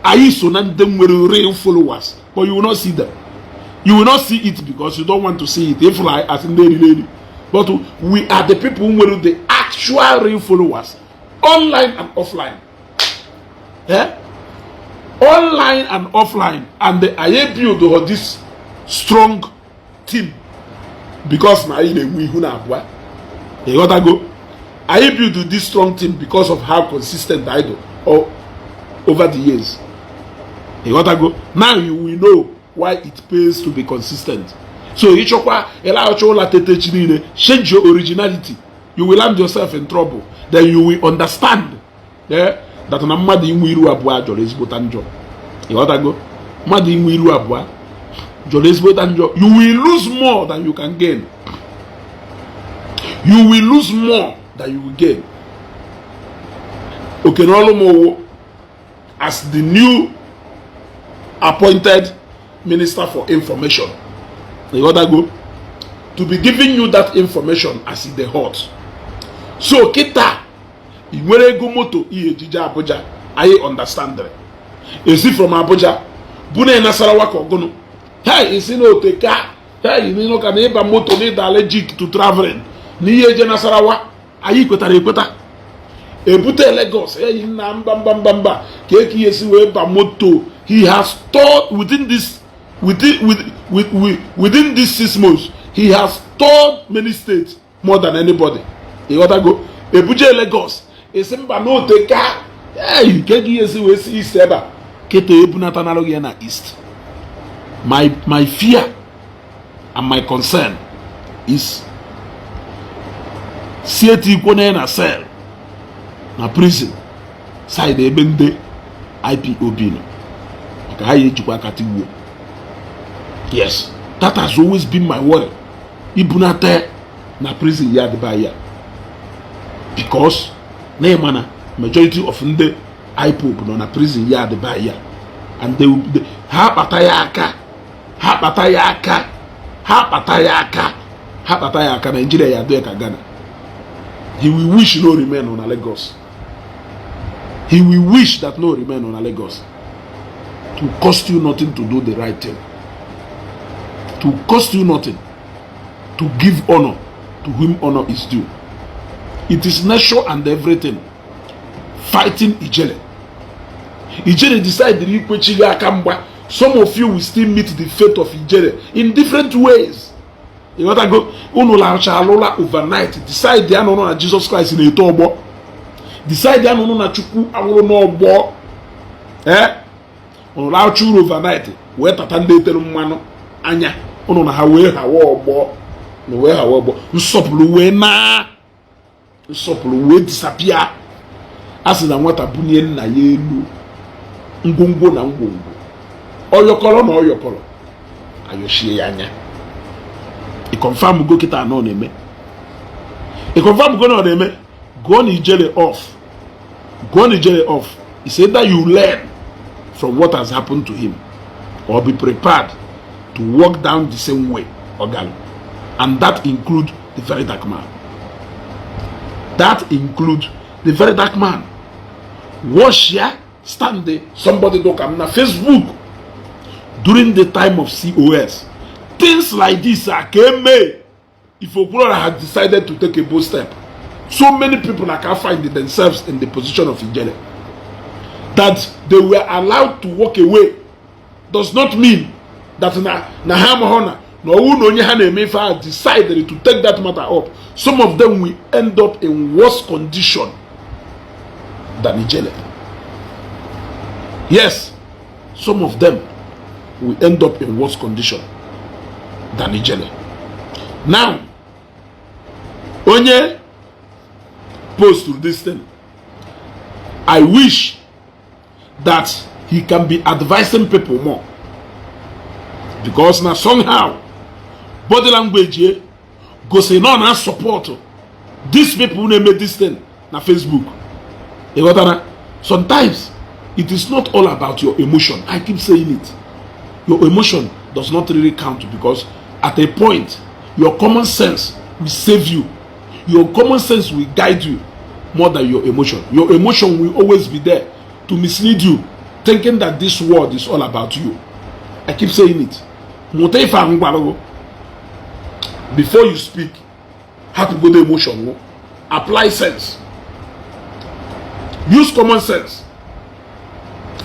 [SPEAKER 1] Anyị so na ndị nwere real followers, but you will not see them. You will not see it because you don't want to see it. If like as ndị eriri eri, but we are the people who nwere the actual real followers, online and offline. Eh? Online and offline. And the anyị build this strong team because na anyị na-enwe ihu na abụọ. Ịghọtago? Anyị build this strong team because of how consistent I do or over the years. Ịghọtago? Now you will know why it pays to be consistent. So ịchọkwa ịlaghachi ụlọ tetechi niile, change your originality, you will land yourself in trouble. Then you will understand, yeah, that na mmadụ inwe iru abụọ jọrọ ezigbota njọ. Ịghọtago? Mmadụ inwe iru abụọ jọrọ ezigbota njọ. You will lose more than you can gain. You will lose more than you will gain. Okenolu m as the new appointed Minister for Information, ịghọtago, to be giving you that information as e dey hot. So kịta ị nwere ego moto ihe ejije Abuja, anyị understand. Esi from Abuja bụ na Nasarawa ka ọgụnụ. Hey, isi na oteka. Hey, n'ịnụ ka na ịba moto na ịda allergic to traveling na ihe eje Nasarawa, anyị kwetara ekweta. Ebute Lagos, eyi nna, mba mba mba mba, ka eke ihe si wee ba moto. He has toured within this 6 months. He has toured many states more than anybody. Ịghọtago? Ebuje Lagos, esi mba na oteka. Hey, ka eke ihe si wee si east ebe a kịta ebunata gị ya na east. My fear and my concern is si etikwo na na cell na prison side ebe ndị IPOB nọ, maka ha ya ejikwa aka tigbuo. Yes, that has always been my worry, ibunata na prison ya adịba ya, because na ịma na majority of ndị IPOB nọ na prison ya adịba ya, and they, ha kpata ya aka, ha kpata ya aka, ha kpata ya aka, ha kpata ya aka, Nigeria ya adị ka Ghana. He will wish no remain on Lagos. He will wish that no remain on Lagos. To cost you nothing to do the right thing, to cost you nothing to give honor to whom honor is due. It is nature and everything fighting Ijele. Ijele decided ikwechighị aka mgba. Some of you will still meet the fate of Ijele in different ways. Ịghọtago? Unu lacha alụla overnight, decide ya nụrụ na Jesus Christ na-eto ọgbọ, decide ya nụrụ na Chukwu awụrụ n'ọgbọ. Ee, unu lacha uru overnight wee tata ndị etere mmanụ anya unu na ha wee hawa ọgbọ na wee hawa ọgbọ. Nsọpụrụ wee na nsọpụrụ wee disappear. A sị na nwata bunie nna ya elu, ngwongwo na ngwongwo, ọyọkọrọ na ọyọkọrọ, ayọchie ya anya. Ị confirm go kịta anọ na-eme. Ị confirm go na ọ na-eme. Gụọ na Ijele off, gụọ na Ijele off. It's either you learn from what has happened to him or be prepared to walk down the same way ogan, and that include the Very Dark Man. That include the Very Dark Man. Wash ya stand there. Somebody do come na Facebook during the time of COS. Things like this are came. If Okwuluora had decided to take a bold step, so many people like can find themselves in the position of Ijele, that they were allowed to walk away. Does not mean that na ha amaghọ na ọwụ na onye ha na-eme ife ahụ decided to take that matter up. Some of them will end up in worse condition than Ijele. Yes, some of them will end up in worse condition than Ijele. Now, onye post this thing, I wish that he can be advising people more, because na somehow body language ye gosi na ọ na support these people na-eme this thing na Facebook. Ịghọtara? Sometimes it is not all about your emotion. I keep saying it, your emotion does not really count, because at a point your common sense will save you. Your common sense will guide you more than your emotion. Your emotion will always be there to mislead you, thinking that this world is all about you. I keep saying it. Mụta ife ahụ gwara gị. Before you speak, hapụgodo emotion gị, apply sense, use common sense.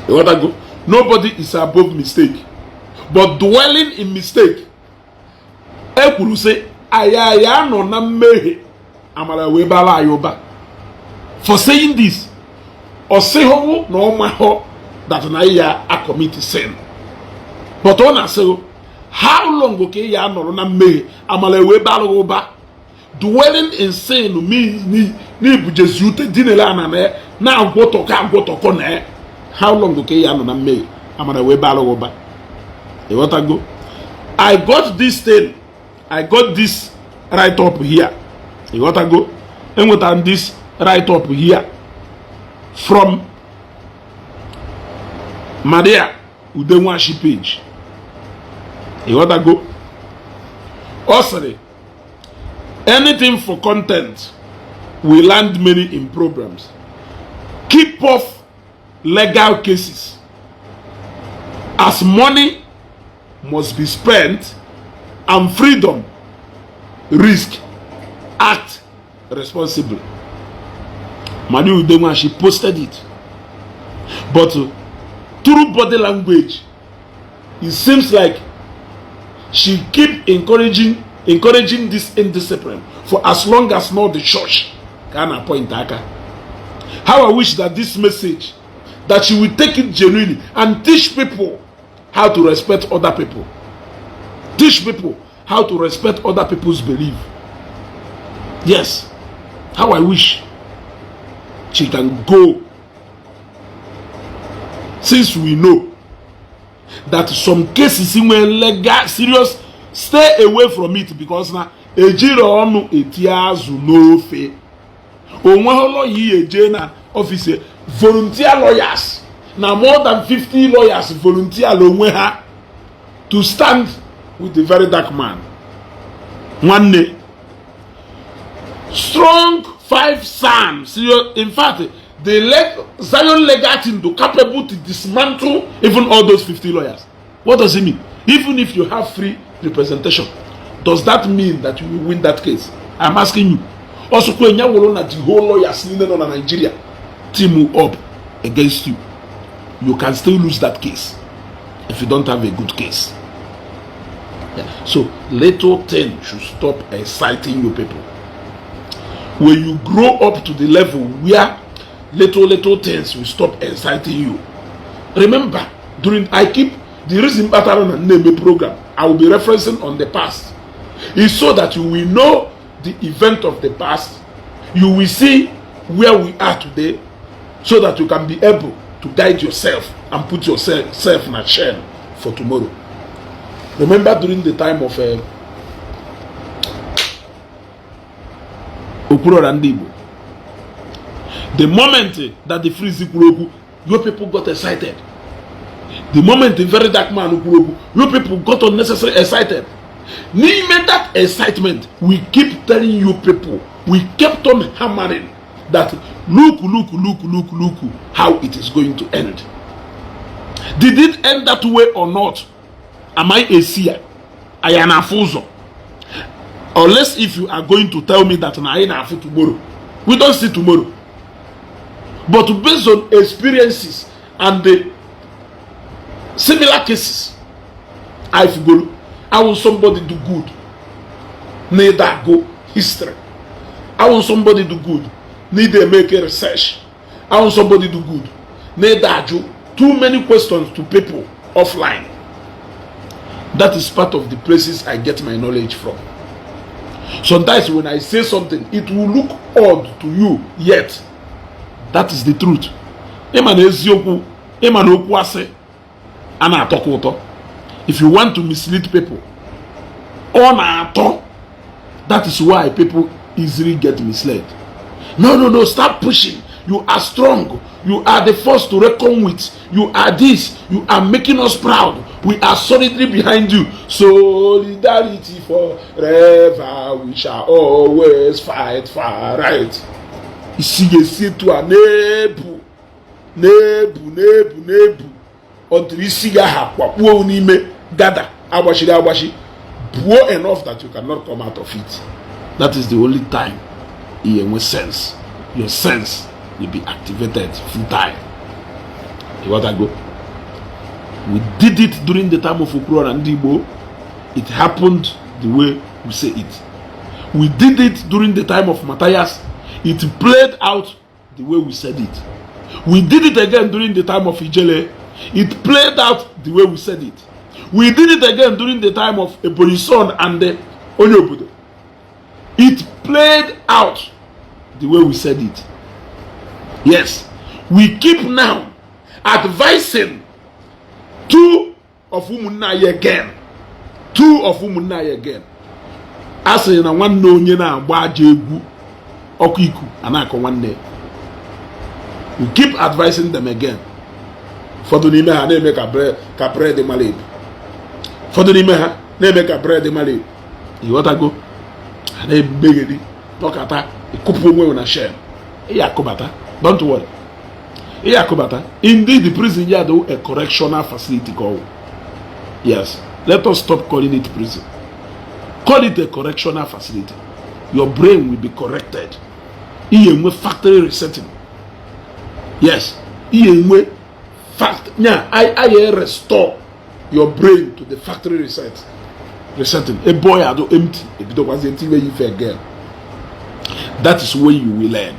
[SPEAKER 1] Ịghọtago? Nobody is above mistake, but dwelling in mistake, e kwuru sị anyị anọ na mmehie, amara wee bara anyị ụba. For saying this, ọ sịghị na ọ mahọ that na ya a-commit sin, but ọ na-asịghị how long ka ị ya anọrọ na mmehie, amara wee bara gị ụba. Dwelling in sin means n'ibujezi ute dinere ana na ya na-agwọtọkọ agwọtọkọ na ya. How long ka ị ya anọ na mmehie, amara wee bara gị ụba? Ịghọtago? I got this thing, I got this write up here. Ịghọtago? Enwetara m this write up here from Maria Udenwashi page. Ịghọtago? Ọ sịrị, "Anything for content will land many in problems. Keep off legal cases as money must be spent and freedom risk. Act responsibly." Maria Udenwashi posted it, but through body language, it seems like she keep encouraging this indiscipline for as long as not the church can appoint aka. How I wish that this message, that she will take it genuinely and teach people how to respect other people, teach people how to respect other people's belief. Yes, how I wish she can go, since we know that some cases nwere legal serious, stay away from it, because na ejiri ọnụ etinye azụ n'ofe. Onweghị lawyer ihe eje na office, volunteer lawyers na more than 50 lawyers volunteer onwe ha to stand with the Very Dark Man. Nwanne, strong five SAN serious. In fact, the Zion legal team do capable to dismantle even all those 50 lawyers. What does it mean? Even if you have free representation, does that mean that you will win that case? I'm asking you. Also, kwenye wụrụ na the whole lawyers niile nọ na Nigeria team up against you, you can still lose that case if you don't have a good case. Yeah. So little thing should stop exciting you people. When you grow up to the level where little little things will stop exciting you. Remember, during I keep the reason kpatara na na-eme program, I will be referencing on the past, is so that you will know the event of the past. You will see where we are today, so that you can be able to guide yourself and put yourself self in a chain for tomorrow. Remember during the time of Okwuluora Ndị Igbo, the moment that the Freeze kwuru okwu, your people got excited. The moment the Very Dark Man kwuru okwu, your people got unnecessary excited. N'ime that excitement, we keep telling you people, we kept on hammering that look, look, look, look, look how it is going to end. Did it end that way or not? Am I a seer? I am afụ ụzọ? Unless if you are going to tell me that na anyị na-afụ tomorrow. We don't see tomorrow, but based on experiences and the Similar cases ifugolu awụ somebody do good na-ede agụ history, awụ somebody do good na-ede make research, awụ somebody do good na-ede ajụ too many questions to people offline. That is part of the places I get my knowledge from. Sometimes when I say something, it will look odd to you, yet that is the truth. Ịma na eziokwu, ịma na okwu asị a na-atọkwa ụtọ. If you want to mislead people, ọ na-atọ. That is why people easily get misled. No, no, no, start pushing. You are strong. You are the first to reckon with. You are this. You are making us proud. We are solidly behind you. Solidarity forever. We shall always fight for right. Isi ga-esi etu a na-ebu, na-ebu, na-ebu, na-ebu until isi gị aha kwakpuo n'ime gada agbachiri agbachi, buo enough that you cannot come out of it. That is the only time ị enwe sense. Your sense will be activated full time. Ịghọtago? We did it during the time of Okwuluora ndị Igbo. It happened the way we say it. We did it during the time of Matthias. It played out the way we said it. We did it again during the time of Ijele. It played out the way we said it. We did it again during the time of Ebonyi Son and the Onye Obodo. It played out the way we said it. Yes, we keep now advising two of ụmụnne anyị again, two of ụmụnne anyị again. A sị na nwanne onye na-agba aja egwu ọkụ iku a na-akọ nwanne. We keep advising them again. Ụfọdụ n'ime ha na-eme ka bread mara ebu, ụfọdụ n'ime ha na-eme ka bread mara ebu. Ịghọtago? Ha na-emegheri nọkata ịkụpụ onwe na shell. Ị akụbata, don't worry, ị akụbata. Indeed, the prison yard, a correctional facility ka ọ wụ. Yes, let us stop calling it prison. Call it a correctional facility. Your brain will be corrected. Ihe enwe factory resetting. Yes, ihe enwe fact nya I restore your brain to the factory resetting. Ebe ọ ya adụ empty, ebidokwazie ntinye ya ife again. That is when you will learn.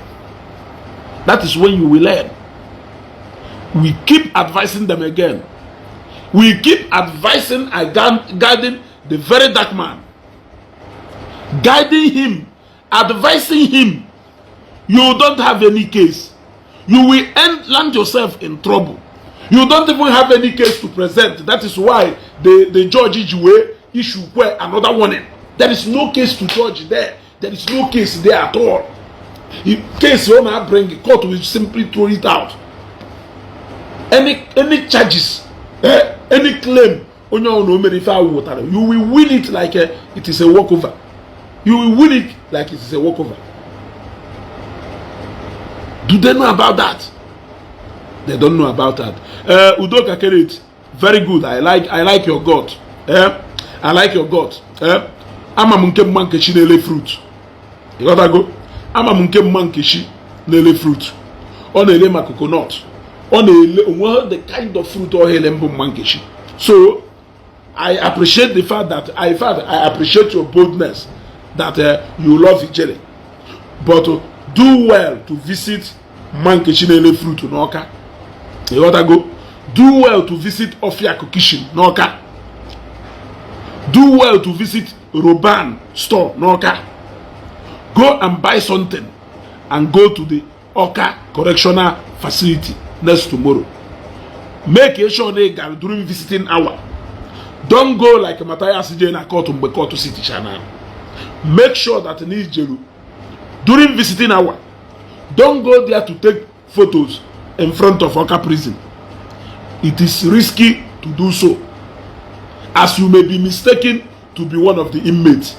[SPEAKER 1] That is when you will learn. We keep advising them again. We keep advising and guiding the very dark man, guiding him, advising him. You don't have any case. You will land yourself in trouble. You don't even have any case to present. That is why the judge ji wee issue another warning. There is no case to judge there. There is no case there at all. If case you na bring, court will simply throw it out. Any charges, any claim onye ọbụla o mere ife ahụ wụtara, you will win it like it is a walkover. You will win it like it is a walkover. Do they know about that? They don't know about that. Udoka Keret, very good. I like your God. Eh? I like your God. Eh? Ama m nke mma Nkechi na-ele fruit. Ịghọtago? Ama m nke mma Nkechi na-ele fruit. Ọ na-ele ma coconut. Ọ na-ele onwe the kind of fruit ọ ele mbụ mma Nkechi. So I appreciate the fact that I, in fact, I appreciate your boldness that you love Ijele. But do well to visit mma Nkechi na-ele fruit n'Ọka. Ịghọtago? Do well to visit Ofiaku Kitchen n'Ọka. Do well to visit Roban store n'Ọka. Go and buy something and go to the Ọka Correctional Facility next tomorrow. Make sure na ị gara during visiting hour. Don't go like Matthias jee na court mgbe court siticha na. Make sure that na ijeru during visiting hour. Don't go there to take photos in front of Ọka prison. It is risky to do so, as you may be mistaken to be one of the inmates.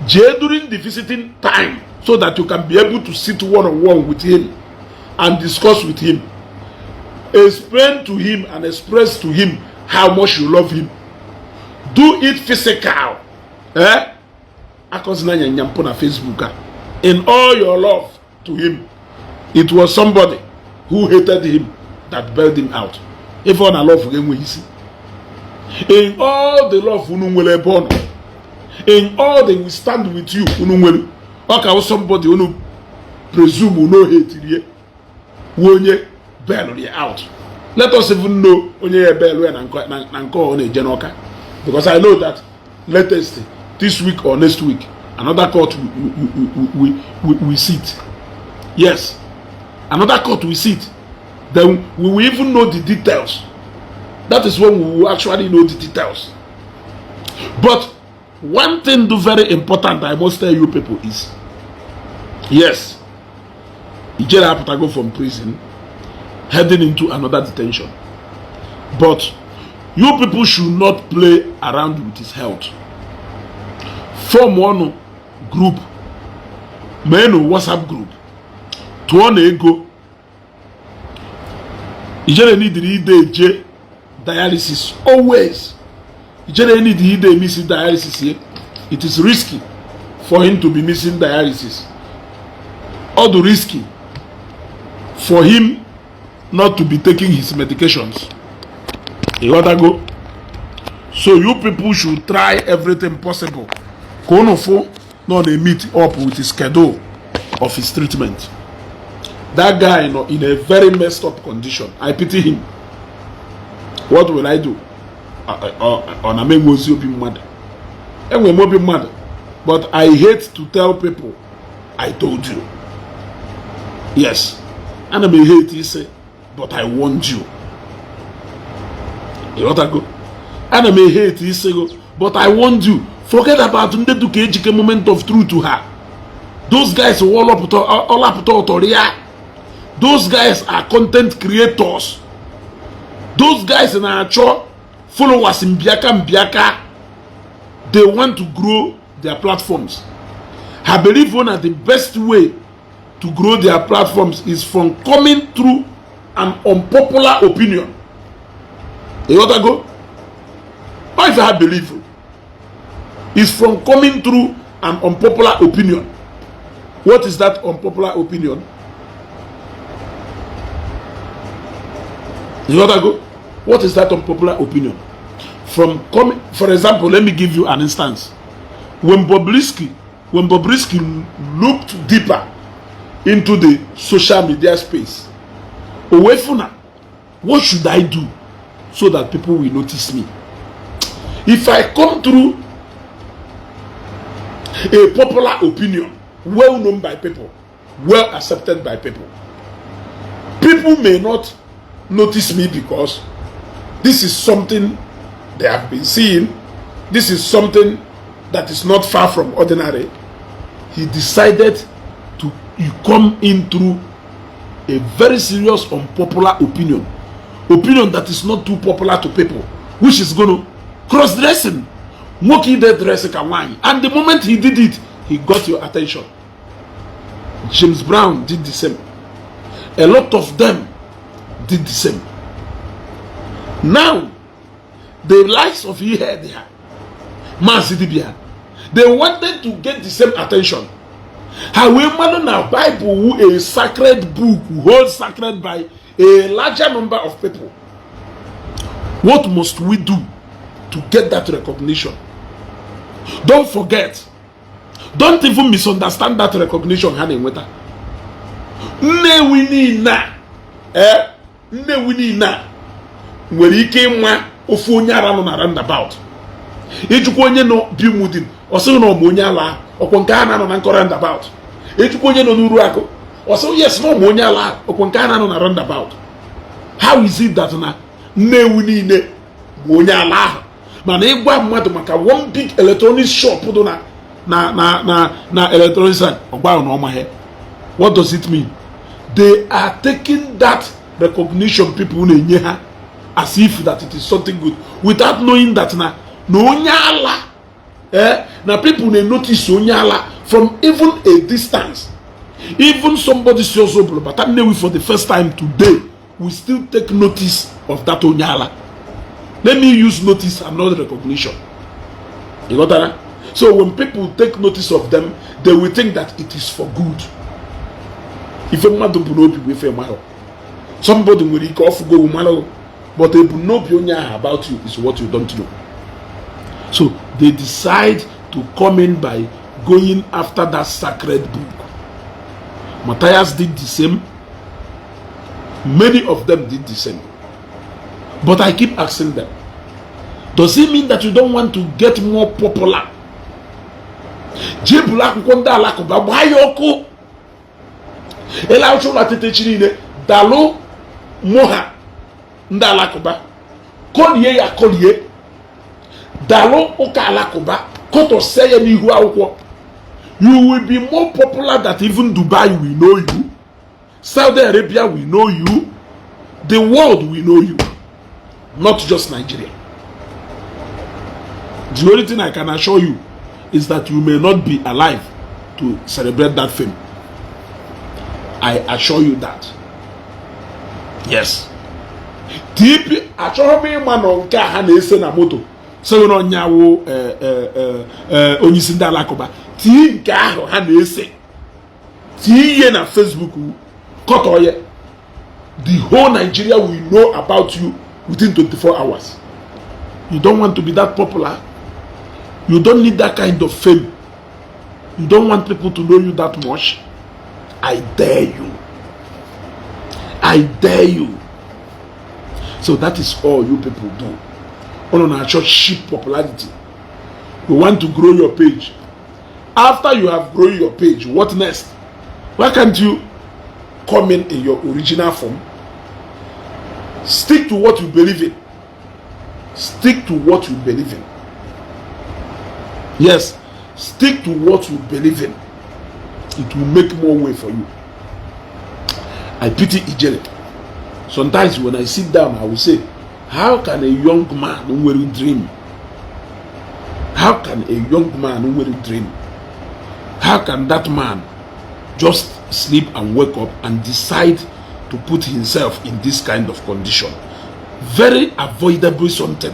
[SPEAKER 1] Jee during the visiting time so that you can be able to sit one on one with him and discuss with him. Explain to him and express to him how much you love him. Do it physical. Eh? Akọzina nyanyampo na Facebook a. In all your love to him, it was somebody who hated him that bailed him out. Ife ọ na love ga-enweghị isi. In all the love unu nwere ebe ọ nọ, in all the "we stand with you" unu nwere, ọ ka somebody unu presume no hate rie wu onye bail ya out. Let us even know onye ya bail ya na nke ọ na-eje n'Ọka, because I know that latest this week or next week, another court we sit. Yes, another court we sit. Then we will even know the details. That is when we will actually know the details. But one thing do very important I must tell you people is, yes, Ijele apụtago from prison, heading into another detention, but you people should not play around with his health. Form one group, meenụ WhatsApp group, tụọ na ego. Ijele nidiri ide eje dialysis always. Ijele need ide miss dialysis here. It is risky for him to be missing dialysis. All the risky for him not to be taking his medications. Ịghọtago? So you people should try everything possible ka unu fụ na ọ na-meet up with his schedule of his treatment. That guy nọ in a very messed up condition. I pity him. What will I do? Ọ na m enwe ozi obi mmadụ? Enwere m obi mmadụ, but I hate to tell people "I told you." Yes, ana m hate ise "But I warned you." Ịghọtago? Ana m hate ise go "But I warned you." Forget about ndị duka Ejike Moment of Truth ha. Those guys, ọlapụta ọtọrọ ya. Those guys are content creators. Those guys na-achọ followers mbiaka mbiaka. They want to grow their platforms. Ha believe na the best way to grow their platforms is from coming through an unpopular opinion. Ịghọtago? If ha believe is from coming through an unpopular opinion. What is that unpopular opinion? Ịghọtago? What is that unpopular opinion? From coming, for example, let me give you an instance. When Bobrisky looked deeper into the social media space, Owefuna, what should I do so that people will notice me? If I come through a popular opinion, well known by people, well accepted by people, people may not notice me because this is something they have been seeing. This is something that is not far from ordinary. He decided to you come in through a very serious unpopular opinion, opinion that is not too popular to people, which is going to cross dressing, nwoke ide dress ka nwaanyị. And the moment he did it, he got your attention. James Brown did the same. A lot of them did the same. Now the likes of ihe there, Maazị Dibia, they wanted to get the same attention. Ha wee mmadụ na Bible wu a sacred book, hold sacred by a larger number of people. What must we do to get that recognition? Don't forget, don't even misunderstand that recognition ha na-enweta. Nnewi niile a, ee, Nnewi niile a nwere ike ịma ofu onye ara nọ na roundabout. Ijikwa onye nọ bi Mudin, ọ sịghị na ọ bụ onye ala ọkwọ nke a na-anọ na nkọ roundabout. Ejikwa onye nọ n'uru akụ, ọ sị yes, na ọ bụ onye ala ọkwọ nke a na-anọ na roundabout. How is it that na Nnewi niile bụ onye ala ahụ, mana ịgwa mmadụ maka one big electronics shop dị na electronics, ọgwa ahụ na ọ maghị? What does it mean? They are taking that recognition people na-enye ha as if that it is something good, without knowing that na onye ala, eh, na people na-notice onye ala from even a distance. Even somebody si ọzọ bụrụ bata Nnewi for the first time today, we still take notice of that onye ala. Let me use notice and not recognition. You got that? So when people take notice of them, they will think that it is for good. Ife mmadụ bụ n'obi bụ ife mmadụ. Somebody nwere ike ọfụgo mmadụ. But ebumnobi onye ahụ about you is what you don't know. So they decide to come in by going after that sacred book. Matthias did the same. Many of them did the same. But I keep asking them, does it mean that you don't want to get more popular? Jee buru akwụkwọ ndị Alakụba gbaa ya ọkụ. Ịlachụ ụlọ tetechi niile dalụ mụha ndị Alakụba kọlie ya kọlie, dalụ ụka Alakụba kọtọsie ya n'ihu akwụkwọ. You will be more popular that even Dubai will know you, Saudi Arabia will know you, the world will know you, not just Nigeria. The only thing I can assure you is that you may not be alive to celebrate that fame. I assure you that. Yes. TP achọghị m ịma nọ nke a ha na-ese na moto sịghị na ọnyawo onye isi ndị Alakụba tii nke ahụ ha na-ese tii ihe na Facebook kọtọ ya. The whole Nigeria will know about you within 24 hours. You don't want to be that popular. You don't need that kind of fame. You don't want people to know you that much. I dare you. I dare you. So that is all you people do. Unu na-achọ cheap popularity. You want to grow your page. After you have grown your page, what next? Why can't you come in your original form? Stick to what you believe in. Stick to what you believe in. Yes, stick to what you believe in. It will make more way for you. I pity Ijele. Sometimes when I sit down, I will say, how can a young man who dream? How can a young man who dream? How can that man just sleep and wake up and decide to put himself in this kind of condition? Very avoidable something.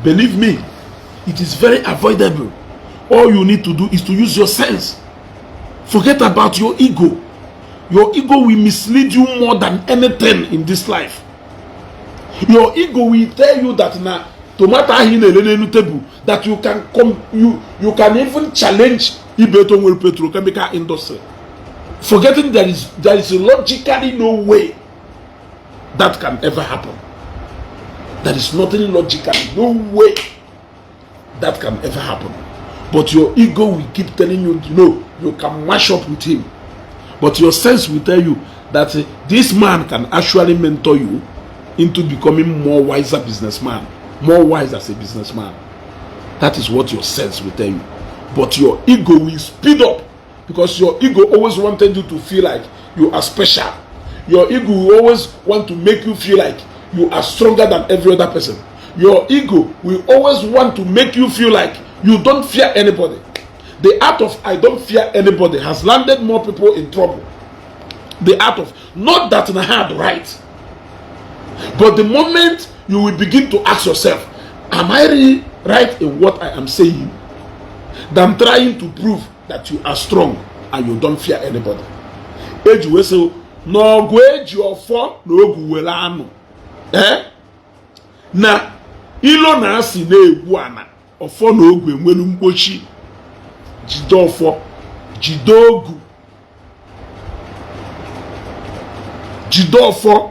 [SPEAKER 1] Believe me, it is very avoidable. All you need to do is to use your sense. Forget about your ego. Your ego will mislead you more than anything in this life. Your ego will tell you that na tomato ahụ ị na-ele n'elu table, that you can come, you can even challenge Ibeto nwere petrochemical industry, forgetting there is logically no way that can ever happen. There is nothing logically, no way that can ever happen. But your ego will keep telling you, no, you can mash up with him. But your sense will tell you that this man can actually mentor you into becoming more wiser businessman, more wise as a businessman. That is what your sense will tell you. But your ego will speed up because your ego always wanted you to feel like you are special. Your ego will always want to make you feel like you are stronger than every other person. Your ego will always want to make you feel like you don't fear anybody. The art of "I don't fear anybody" has landed more people in trouble. The art of not that na hard right, but the moment you will begin to ask yourself, "Am I really right in what I am saying?" than trying to prove that you are strong and you don't fear anybody. Eji wee sị n'ọgụ eji ọfọ na ogu were anụ ee na ilo na asị na-egwu ana ọfọ na ogu enwelu mkpochi. Jide ọfọ, jide ogu, jide ọfọ,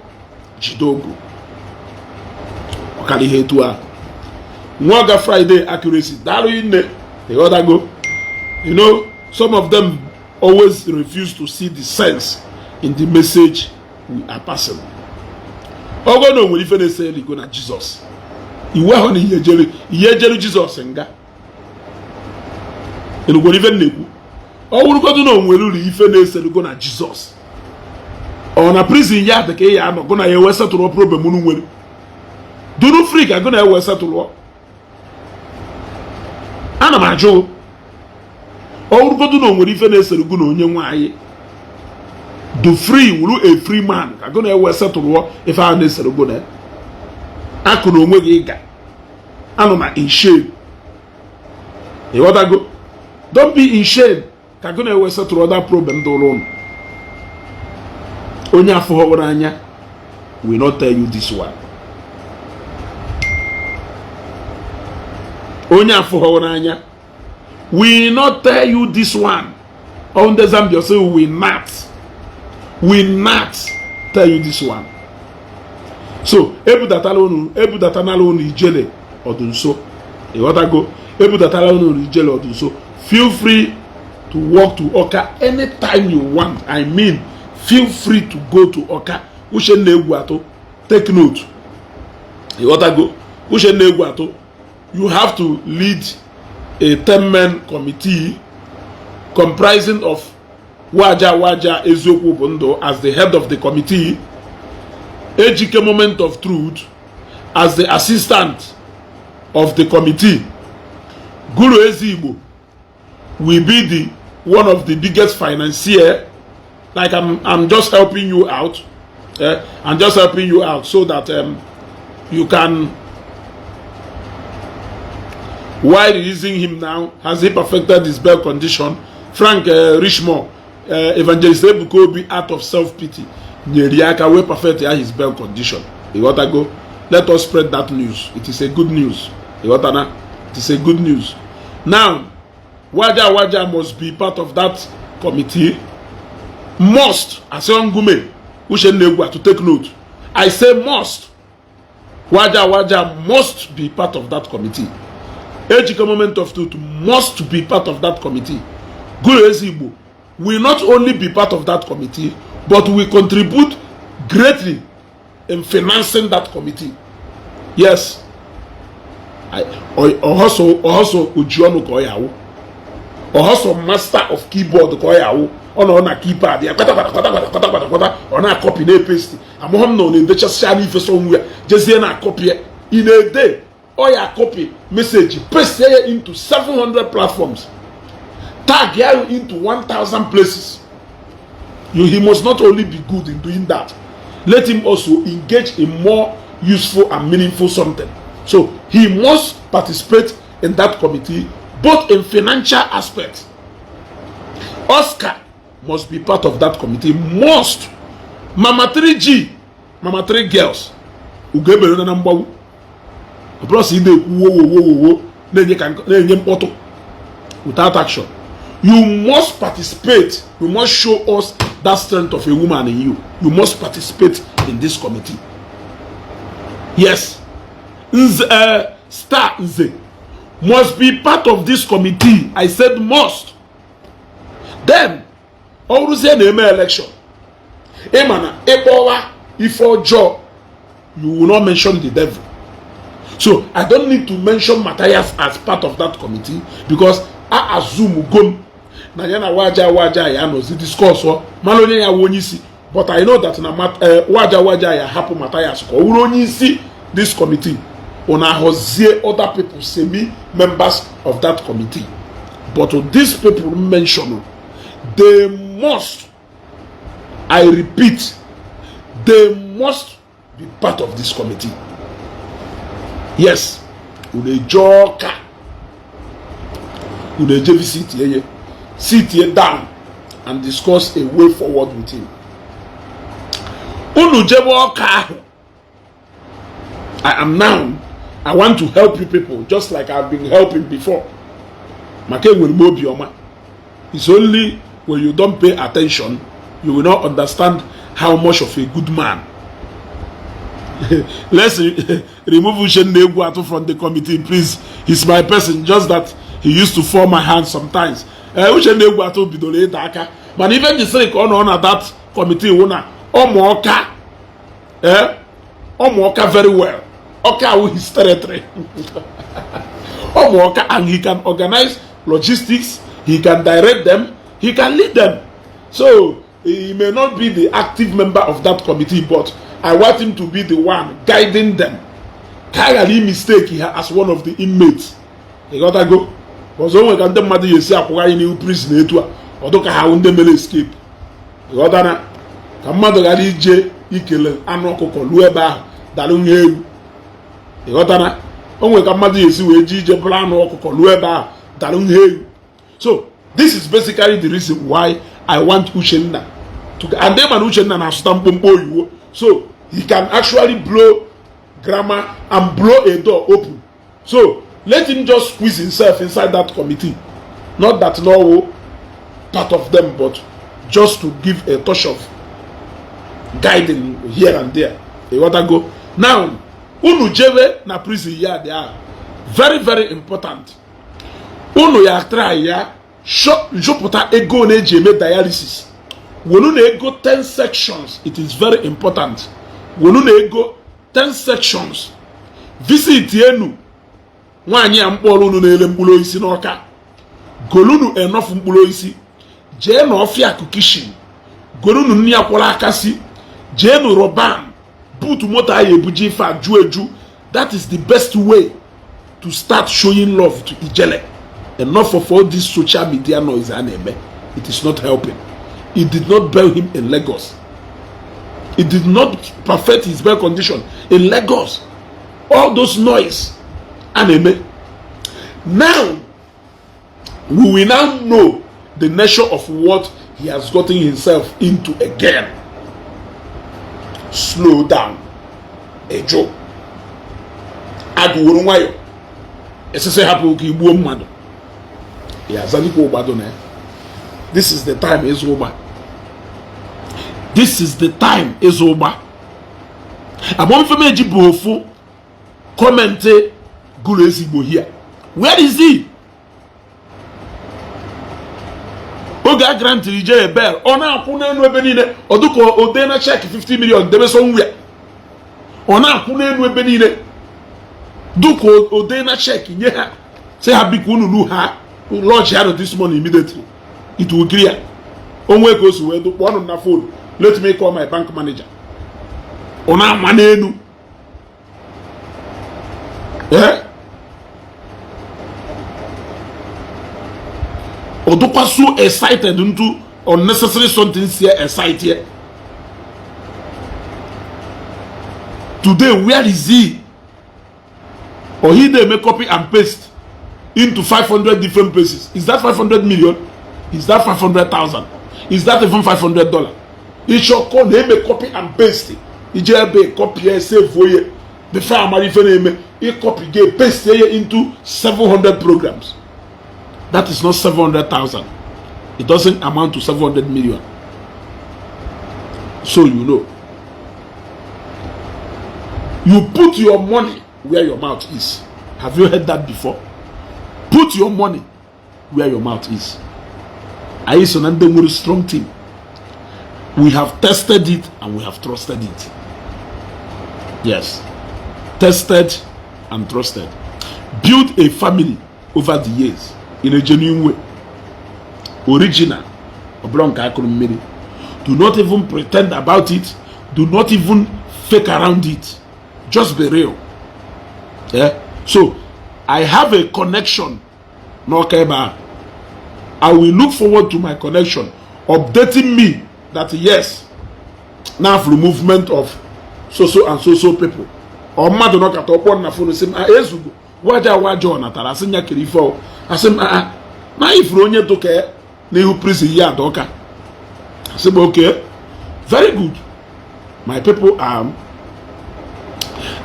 [SPEAKER 1] jide ogu, ọkara ihe etu a. Nwaoga Friday accuracy, daalụ nne. Ịghọtago? Some of them always refuse to see the sense in the message we are passing. Ogo na o nwere ife na-ese eligo na Jizọs iwu ahụ na ihe ejere Jizọs nga enugwere ife na-ekwu. Ọ wụrụgodu na o nwere uru ife na-eseligo na Jizọs ọ na prison ya dị ka ị ya anọ gụ na ya ewe setụrụ problem unu nwere duru free ka gụ na ewe setụrụ. Ana m ajụ, ọ wụrụgodu na o nwere ife na-eseligo na onye nwaanyị do free wuru a free man ka gụ na ewe setụrụ ife ahụ na-eseligo na akụ na onwe gị ịga anọ na in shame. Ịghọtago? Don't be in shame ka gụ na-ewe setụrụ other problem dị ụlọ ụnụ. Onye afọ hụrụ anya will not tell you this one. Onye afụghọ n'anya will not tell you this one. On the Zambia say we not tell you this one. So ebudatala unu, ebudatanala unu Ijele ọdụ nso. Ịghọtago? Ebudatala unu Ijele ọdụ nso. Feel free to walk to Awka anytime you want. I mean, feel free to go to Awka. Uchenna Egwu Atụ, take note. Ịghọtago? Uchenna Egwu Atụ, you have to lead a 10-man committee comprising of Waja Waja Eziokwu bụ Ndụ as the head of the committee, Ejike Moment of Truth as the assistant of the committee, Guru Ezigbo will be the one of the biggest financier. Like I'm just helping you out. I'm just helping you out so that you can. Why releasing him now? Has he perfected his bail condition? Frank Richmond, Evangelist Ebuka Obi, out of self-pity, nyere ya aka wee perfect ya his bail condition. Ịghọtago? Let us spread that news. It is a good news. Ịghọtana? It is a good news. Now, Waja Waja must be part of that committee. Must. Asị Ngume Uchenna Egwu to take note. I say must. Waja Waja must be part of that committee. Ejike Moment of Truth must be part of that committee. Guru Ezigbo will not only be part of that committee, but will contribute greatly in financing that committee. Yes. Ọhọsọ ọhọsọ oji ọnụ ka ọ ya awụ. Ọhọsọ master of keyboard ka ọ ya awụ. Ọ nọ na keypad ya kpata kpata kpata kpata kpata kpata kpata, ọ na-acopy, na-epaste. Amụghọ m na ọ na-edechasịcha n'ife so onwe ya jezie na-acopy ya. Ị na-ede, ọ ya copy message, paste ya into 700 platforms, tag ya into 1000 places. He must not only be good in doing that, let him also engage in more useful and meaningful something. So he must participate in that committee, both in financial aspect. Oscar must be part of that committee. Must. Mama 3G, Mama 3 Girls, ugo na mgbawu. Ọ bụrụ sị ị na-ekwu wo wo wo wo, na-enye ka na-enye mkpọtụ without action. You must participate. You must show us that strength of a woman in you. You must participate in this committee. Yes. Nze, Star Nze must be part of this committee. I said must. Then ọ bụrụzie na-eme election, ịma na ịkpọwa ife ọjọọ, you will not mention the devil. So I don't need to mention Matthias as part of that committee, because I assume gom na ya na Waja Waja ya nọzi discuss ọ mara onye ya wụ onye isi. But I know that na Waja Waja ya hapụ Matthias ka ọ wụrụ onye isi this committee. Una ahọzie other people, semi members of that committee. But these people mention, they must, I repeat, they must be part of this committee. Yes. Unu eje Ọka, unu eje visit ye, sit ye down and discuss a way forward with him. Unu jebe Ọka ahụ. I am now, I want to help you people just like I've been helping before, maka enwere m obiọma. It's only when you don't pay attention you will not understand how much of a good man. Let's remove Uchenna Egwu Atụ from the committee, please. He's my person, just that he used to fall my hand sometimes. Uchenna Egwu Atụ bidoro ịda aka, mana ife njisiri ka ọ nọ na that committee wụ na ọmụ Ọka, ọmụ Ọka very well. Ọka awụ his territory. Ọmụ Ọka, and he can organize logistics, he can direct them, he can lead them. So he may not be the active member of that committee, but I want him to be the one guiding them, ka a ghara mistake ha as one of the inmates. Ịghọtago? Ọzọ, o nwere ka ndị mmadụ ga-esi akwụgharị n'ihu prison etu a, ọdụ ka ha wụ ndị mere escape. Ịghọtana? Ka mmadụ ghara ije ikele anụ ọkụkọ luo ebe ahụ dara nwa ewu. Ịghọtana? O nwere ka mmadụ ga-esi wee ji ije bụrụ anụ ọkụkọ luo ebe ahụ dara nwa ewu. So this is basically the reason why I want Uchenna to, and then man, Uchenna na-asụta mkpụmkpụ oyiwo, so he can actually blow grammar and blow a door open. So let him be the one guiding them. Let him just squeeze himself inside that committee. Not that no part of them, but just to give a touch of guiding here and there. Ịghọtago? Now, unu jewe na prison yard ahụ, very very important, unu ya try ya jụpụta ego na-eji eme dialysis. Welu na ego 10 sections. It is very important. Welu na ego 10 sections, visit enu nwaanyị a mkpọrọ unu na-ele mkpụrụ osisi n'Ọka. Golunu enough mkpụrụ osisi, jee na ọfịa akụ kishin, golunu nri akwọrọ aka, si jee nụ Roban, boot moto anyị ebuje ife a ju eju. That is the best way to start showing love to Ijele. Enough of all this social media noise a na-eme. It is not helping. It did not bail him in Lagos. It did not perfect his bail condition in Lagos, all those noise a na-eme. Now we will now know the nature of what he has gotten himself into again. Slow down. Ejo agụworo nwayọ esese hapụ ka igbuo mmadụ ya azalikwa ụgbado na ya. This is the time ịzụ ụgba. This is the time ịzụ ụgba. Agbamfemeji bụ ofu comment gụrụ ezigbo here. Where is he? Oge a grantịrị Ijele bail, ọ na-akwụ n'elu ebe niile. Ọ dịka o dee na cheque 50 million debe somewhere. Ọ na-akwụ n'elu ebe niile dịka o dee na cheque nye ha, sị ha, "Biko, unu lu ha lodge ya this morning immediately, it will clear." Onwe ka o si wee dụ, kpọọ na phone, "Let me call my bank manager." Ọ na-ama n'elu. Ee, ọ dụkwa so excited into unnecessary something. Si excite here today, where is he? Or he dey make copy and paste into 500 different places. Is that 500 million? Is that 500,000? Is that even $500? Ịchọkọ na-eme copy and paste, ije ebe copy ya, save oye before amara ife na-eme, ịcopy ga paste ya into 700 programs. That is not 700,000. It doesn't amount to 700 million. So you know, you put your money where your mouth is. Have you heard that before? Put your money where your mouth is. Anyị so na ndị nwere strong team. We have tested it and we have trusted it. Yes, tested and trusted. Build a family over the years in a genuine way, original. Ọ bụrụ nke akụrụ mmiri, do not even pretend about it. Do not even fake around it. Just be real. Yeah, so I have a connection n'Ọka ebe a. I will look forward to my connection updating me that yes, now for movement of so so and so so people, ọ mmadụ nọkata ọkpọ na phone, sị m, "Ezugo waja waja." Ọ natara, asị ya kiri ife ọ asị m, "Aa, na ifuru onye dụka n'ihu prison ya Ọka." Asị m, "Okay, very good, my people."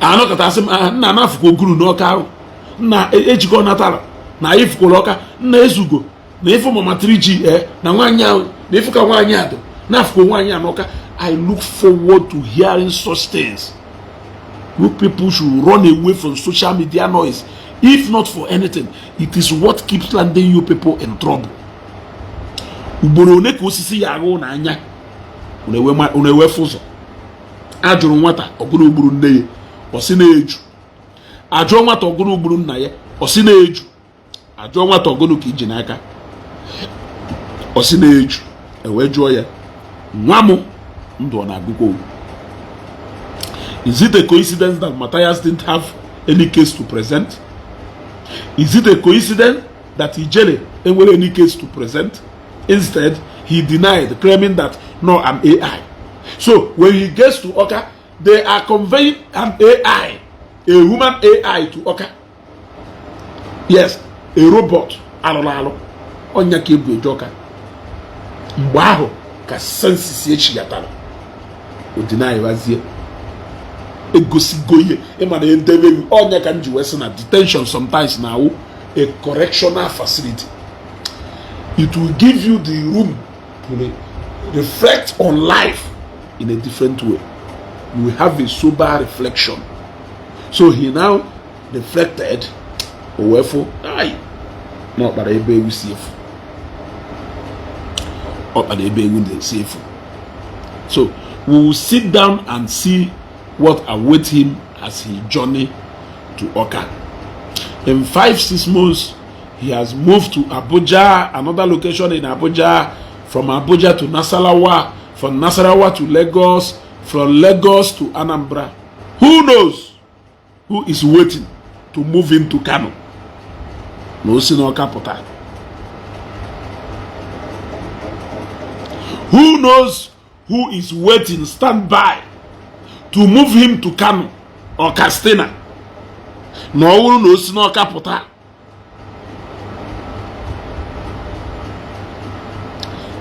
[SPEAKER 1] Anọkọta, asị m, "Nna, anafukwa oguru n'Ọka ahụ, nna ejikọ natara na anyị fukwara Ọka, nna Ezugo na ịfụ mama 3G e na nwaanyị ahụ na ịfụ ka nwaanyị adụ na-afụkwa nwaanyị a n'Ọka." I look forward to hearing such things. You people should run away from social media noise. If not for anything, it is what keeps landing you people in trouble. Ugboro one ka osisi ya aghụ n'anya, unu ewefu ụzọ. A jụrụ nwata ọgụrụ ugburu nne ya, ọ sị na-eju. Ajụọ nwata ọgụrụ ugburu nna ya, ọ sị na-eju. Ajụọ nwata ọgụrụ ka iji n'aka, ọ sị na-eju. Ewee jụọ ya, "Nwa m, ndụ ọ na-agụkwa?" Is it a coincidence that Matthias didn't have any case to present? Is it a coincidence that Ijele enwere any case to present? Instead, he denied, claiming that no, I'm AI. So when he gets to Oka, they are conveying an AI, a human AI to Oka. Yes, a robot alụrụ alụ ọnya ka ebu eje Ọka. Mgbe ahụ ka senses echighatara, o deny. Egosigo ihe ịma na edebe gị ọnya ka m ji wee sị na detention sometimes na awụ a correctional facility. It will give you the room to reflect on life in a different way. You will have a sober reflection. So he now reflected, o wee fụ ai na ọkpara ebe ewu si efu, ọkpara ebe ewu na-esi efu. So we will sit down and see what awaits him as he journey to Awka. In 5, 6 months, he has moved to Abuja, another location in Abuja, from Abuja to Nasarawa, from Nasarawa to Lagos, from Lagos to Anambra. Who knows who is waiting to move him to Kano? Na o si n'Ọka pụta. Who knows who is waiting, stand by to move him to Kano or Katsina? Na ọ bụrụ na o si n'Ọka pụta.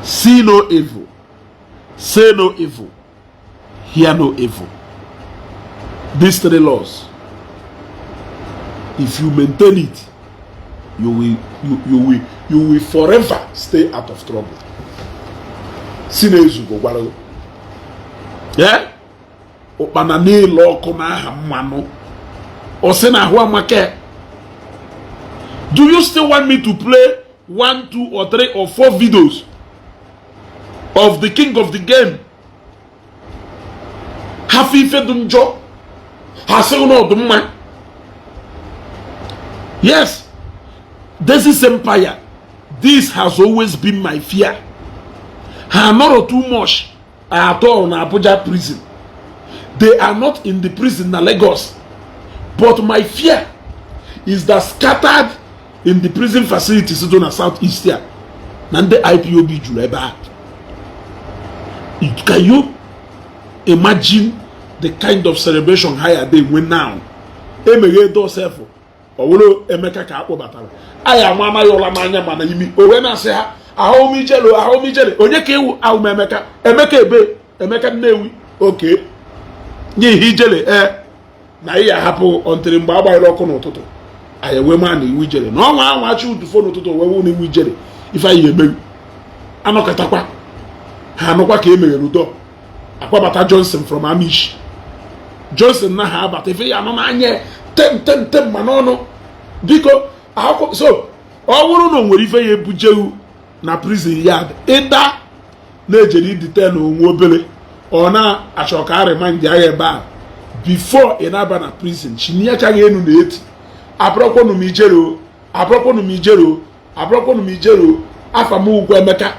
[SPEAKER 1] See no evil, say no evil, hear no evil. These three laws, if you maintain it, you will forever stay out of trouble. Si na-ezugo gwara gị ụkpana na-ele ọkụ n'aha mmanụ ọ sị na ahụ amaka. Do you still want me to play one, two or three or four videos of the king of the game? Ha fụ ife dị njọ, ha sịghị na ọ dị mma. Yes, this is empire. This has always been my fear. Ha nọrọ too much at all na Abuja prison. They are not in the prison na Lagos, but my fear is that scattered in the prison facilities dị na South East here, na ndị IPOB juru ebe a. Can you imagine the kind of celebration ha ya dey enwe now? Emeghe door sef, ọ bụrụ Emeka ka a kpọbatara anyị, ama anaghị ụla n'anya mana imi o wee na-asị ha, "Ahụ m ijele, ahụ m ijele." Onye ka ewu ahụ m? Emeka, Emeka ebe Emeka Nnewi oke nye ihe ijele ee na ihe ahapụ ọntịrị mgbe agbanyere ọkụ n'ụtụtụ anyị wee maa na iwu ijele na ọnwa anwa achị udufo n'ụtụtụ wee wụ na iwu ijele ife anyị emeghị anọkọtakwa ha anụkwa ka e meghere udo akwabata Johnson from Amish. Johnson na ha abata ife ya nọ n'anya tem tem tem ma n'ọnụ biko akwụkwọ. So ọ bụrụ na o nwere ife ya ebujewu na prison yard ịda na-ejere idite na onwe obere ọ na-achọ ka a remind agha ebe a before ị na-aba na prison chiniachaghị enu na eti, "Abụrọkwanụ m ijere o, abụrọkwanụ m ijere o, abụrọkwanụ m ijere o, afa m ugwu Emeka,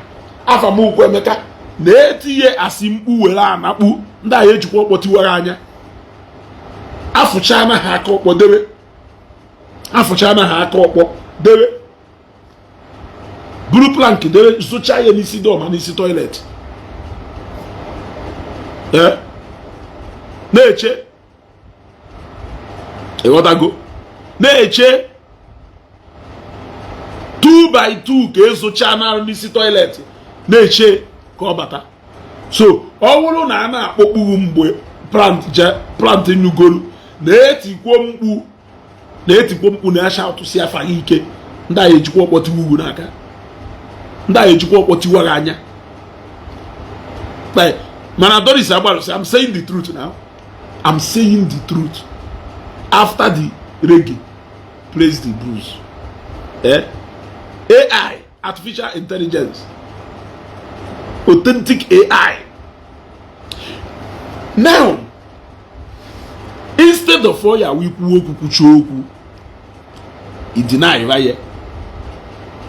[SPEAKER 1] afa m ugwu Emeka," na-etinye asị mkpu were anakpu ndị agha ejikwa ọkpọ tiwara anya afụcha anaghị aka ọkpọ debe, afụcha anaghị aka ọkpọ debe, buru plank debe, zụcha ya n'isi door ma n'isi toilet ee na-eche. Ịghọtago? Na-eche 2 by 2 ka ezocha na n'isi toilet na-eche ka ọ bata. So ọ bụrụ na a na-akpọkpughu mgbe plant je plant nyugolu na-etikwo mkpu, na-etikwo mkpu, na-acha atụsị afa gị ike, ndị agha ejikwa ọkpọ tiwa ugwu n'aka, ndị agha ejikwa ọkpọ tiwa gị anya. Mana Doris Agbalụsị, I'm saying the truth now. I'm saying the truth. After the reggae plays the blues, eh? AI, artificial intelligence, authentic AI. Now, instead of ọ ya ikwu okwu kwuchie okwu idina ya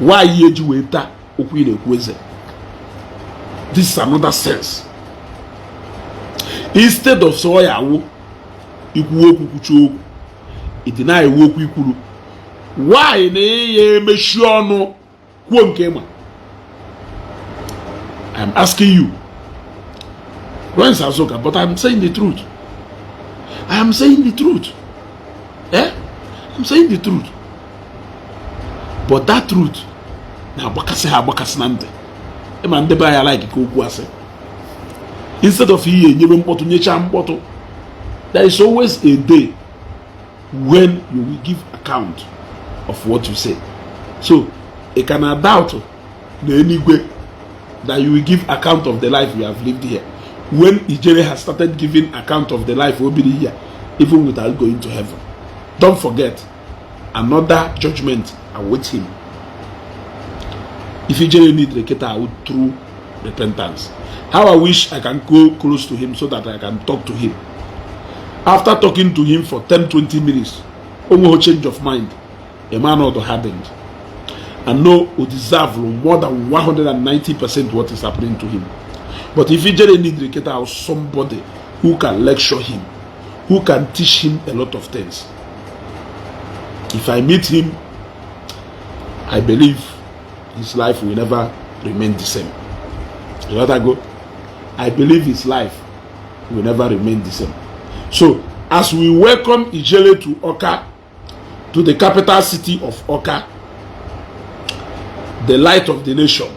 [SPEAKER 1] why eji wee taa okwu ị na-ekwu eze. This is another sense. Instead of sọ ya awụ ikwu okwu kwuchie okwu idina ewu okwu ikwuru, why na ya emechi ọnụ kwuo nke ma? I'm asking you, Lawrence Azuka, but I'm saying the truth. I am saying the truth, eh? I'm saying the truth, but that truth na-agbakasị ha agbakasị na ntị. Ịma ndị be anyị like ka okwu asị instead of ihe enyebe mkpọtụ nyechaa mkpọtụ. There is always a day when you will give account of what you say. So ị ka na doubt na eluigwe that you will give account of the life you have lived here, when Ijele has started giving account of the life o biri here even without going to heaven? Don't forget, another judgment awaits him. If Ijele need kịta through repentance, how I wish I can go close to him so that I can talk to him. After talking to him for 10 20 minutes, onweghị change of mind, a man not hardened and no o deserve more than 190% what is happening to him. But if Ijele need kịta, somebody who can lecture him, who can teach him a lot of things. If I meet him, I believe his life will never remain the same. You know go? I believe his life will never remain the same. So, as we welcome Ijele to Awka, to the capital city of Awka, the light of the nation,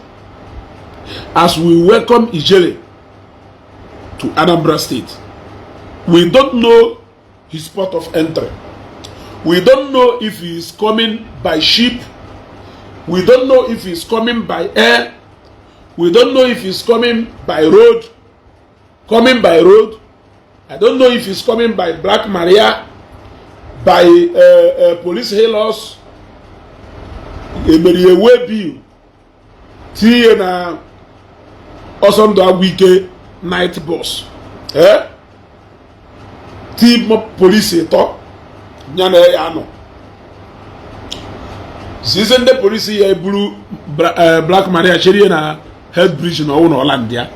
[SPEAKER 1] as we welcome Ijele to Anambra State, we don't know his port of entry. We don't know if he is coming by ship. We don't know if he's coming by air. We don't know if he's coming by road. Coming by road. I don't know if he's coming by Black Maria, by police hailers. Emeri ewe bill tinye na Ọsọndụ Agwụike night bus, eh? Ti polisi ịtọ ya na ya nọ zize ndị polisi ya eburu Black Maria cherie na head bridge na ọwụ na ọland ya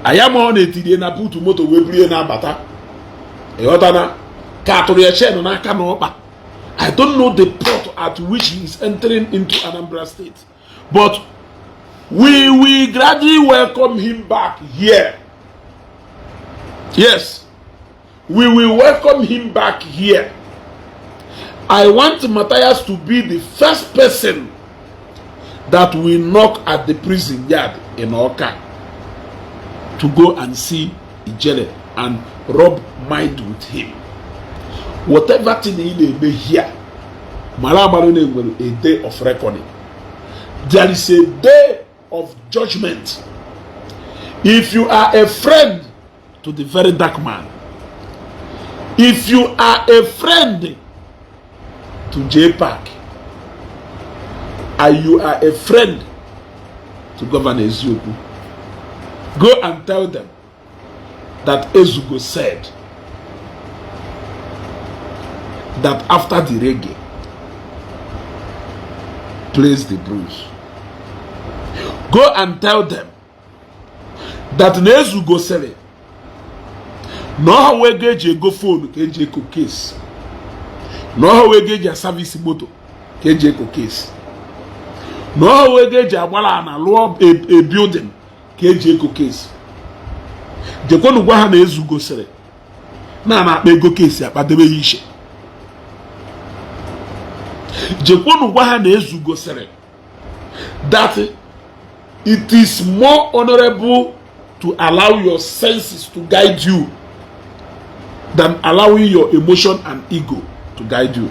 [SPEAKER 1] anya ma ọ na-etirie na boot moto wee burie na-abata. Ịghọtana ka atụrụ ya chain n'aka na ọkpa. I don't know the port at which he is entering into Anambra State, but we will gladly welcome him back here. Yes, we will welcome him back here. I want Matthias to be the first person that will knock at the prison yard in Awka to go and see Ijele and rub mind with him. Whatever thing ị na-eme here, mara amara na enwere a day of reckoning. There is a day of judgment. If you are a friend to the very dark man, if you are a friend to J Park, and you are a friend to Governor Eziokwu, go and tell them that Ezugo said that after the reggae plays the blues. Go and tell them that na Ezugo sịrị na ọha ego eji ego phone ka eji eko case, na ọha ego eji a-service moto ka eji eko case, na ọha ego eji agbara ana lụọ a building ka eji eko case. Jekwenu gwa ha na Ezugo sịrị na na-akpa ego case akpadebe ya iche. Jekwenu gwa ha na Ezugo sịrị that it is more honorable to allow your senses to guide you than allowing your emotion and ego to guide you.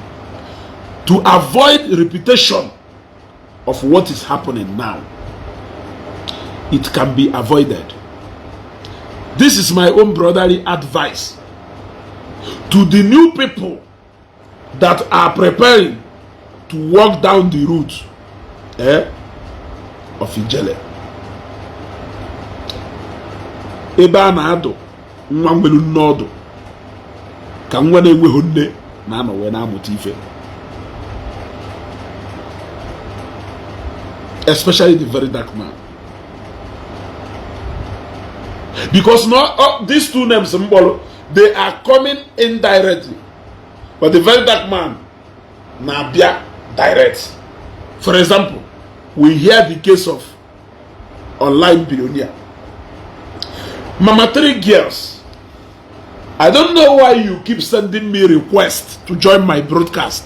[SPEAKER 1] To avoid repetition of what is happening now, it can be avoided. This is my own brotherly advice to the new people that are preparing to walk down the route of Ijele. Ebe a na-adụ nwa nwere nne ọdụ ka nwa na-enweghị nne na-anọ wee na-amụta ife, especially the very dark man, because no, these two names mkpọrọ, they are coming indirectly, but the very dark man na-abịa direct. For example, we hear the case of online billionaire Mama Three Girls. I don't know why you keep sending me requests to join my broadcast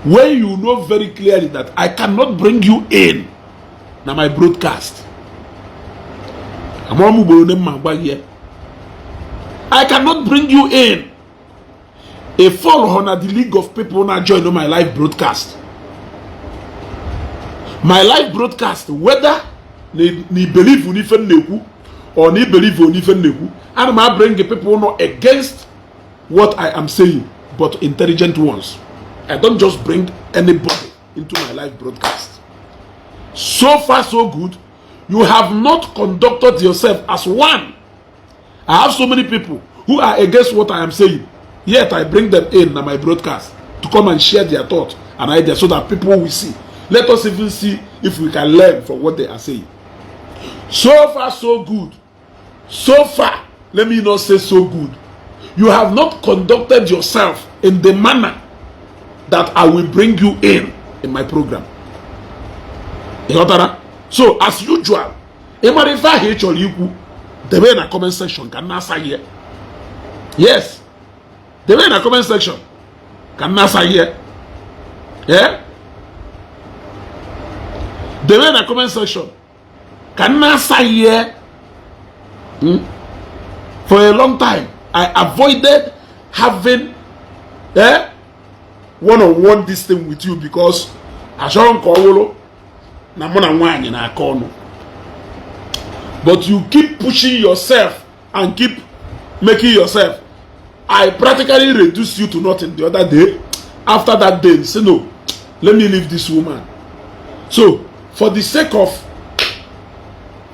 [SPEAKER 1] when you know very clearly that I cannot bring you in na my broadcast. Amara m ugboro ole mma agwa gị ya. I cannot bring you in. A fall na the league of people na join my live broadcast. My live broadcast, whether na I believe n'ife m na-ekwu or na I believe n'ife m na-ekwu, ana m bring the people no against what I am saying, but intelligent ones. I don't just bring anybody into my live broadcast. So far so good. You have not conducted yourself as one. I have so many people who are against what I am saying, yet I bring them in na my broadcast to come and share their thoughts and ideas so that people will see. Let us even see if we can learn from what they are saying. So far so good. So far, let me not say so good, you have not conducted yourself in the manner that I will bring you in my program. Ịghọtara? So as usual, ị mara ife ahụ ị chọrọ ikwu, debe na comment section ka m na-asa gị ya. Yes, debe na comment section ka m na-asa gị ya. Yeah? Debe na comment section ka m na-asa gị ya. For a long time I avoided having one on one this thing with you because achọrọ m ka ọ wụrụ na mụ na nwaanyị na-akọ ọnụ, but you keep pushing yourself and keep making yourself. I practically reduced you to nothing the other day. After that day, say no, let me leave this woman. So for the sake of,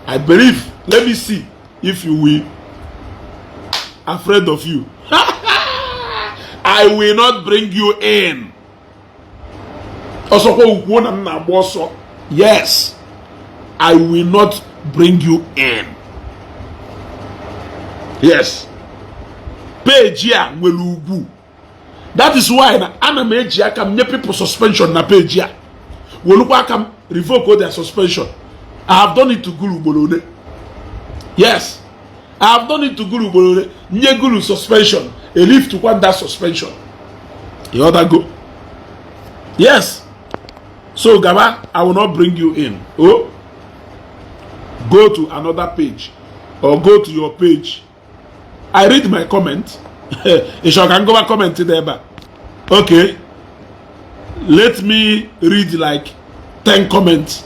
[SPEAKER 1] I believe, let me see if you will afraid of you, I will not bring you in. Ọsọkwa ukwuo na m na-agba ọsọ. Yes, I will not bring you in. Yes, page a nwere ugwu. That is why na ana m eji aka m nye people suspension na page a, welukwa aka m revoke their suspension. I have done it to Guru ugboro ole. Yes, I have done it to Guru ugboro ole. Nye Guru suspension, e lift kwa that suspension. Ịghọtago? Yes. So gaba, I will not bring you in. Oh, go to another page or go to your page. I read my comment. Ị chọrọ ka m gụba comment dị ebe a? Okay, let me read like 10 comments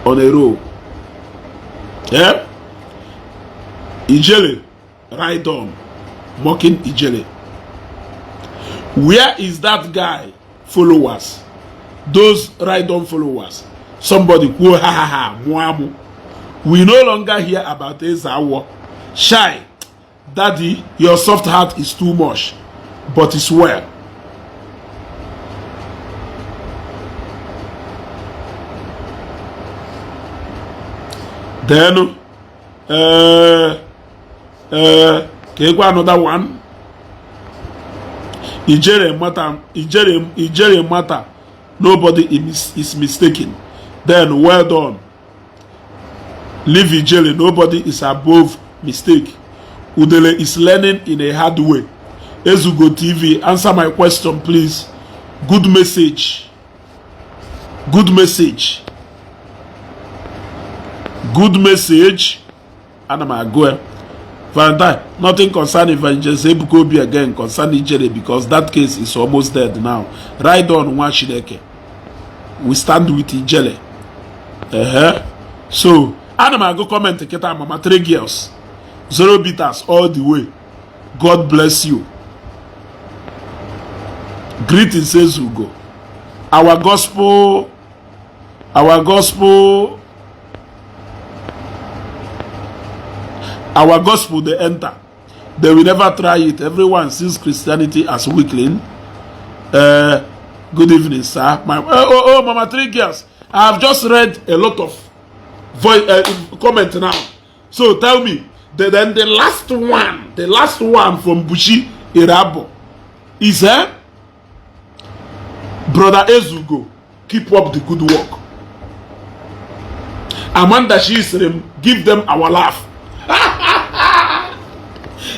[SPEAKER 1] on a row. Yeah, Ijele, right on mocking Ijele. Where is that guy followers? Those right on followers. Somebody kwuo, "Ha ha ha, mụọ amụ." We no longer hear about Ezeawo. Shy daddy, your soft heart is too much, but it's well. Then ka ekwe another one. Ijere matter, Ijere, Ijere matter, nobody is mistaken. Then well done. Leave Ijere, nobody is above mistake. Udele is learning in a hard way. Ezugo TV, answer my question, please. Good message, good message, good message. Ana m agụ ya. Valentine, nothing concern Evangelist Ebuka Obi again concern Ijere because that case is almost dead now. Ride on, nwa Chineke. We stand with Ijele. So ana m agụ comment kịta. Mama three girls, zero bitters all the way. God bless you. Greetings, Ezugo. Our gospel, our gospel, our gospel dey enter. They will never try it. Everyone sees Christianity as weakling. Good evening, sir. My oh, mama three girls, I have just read a lot of voice comment now. So tell me then the last one, the last one from Bushi Irabo is "Brother Ezugo, keep up the good work." Amanda Shisrim, give them our laugh.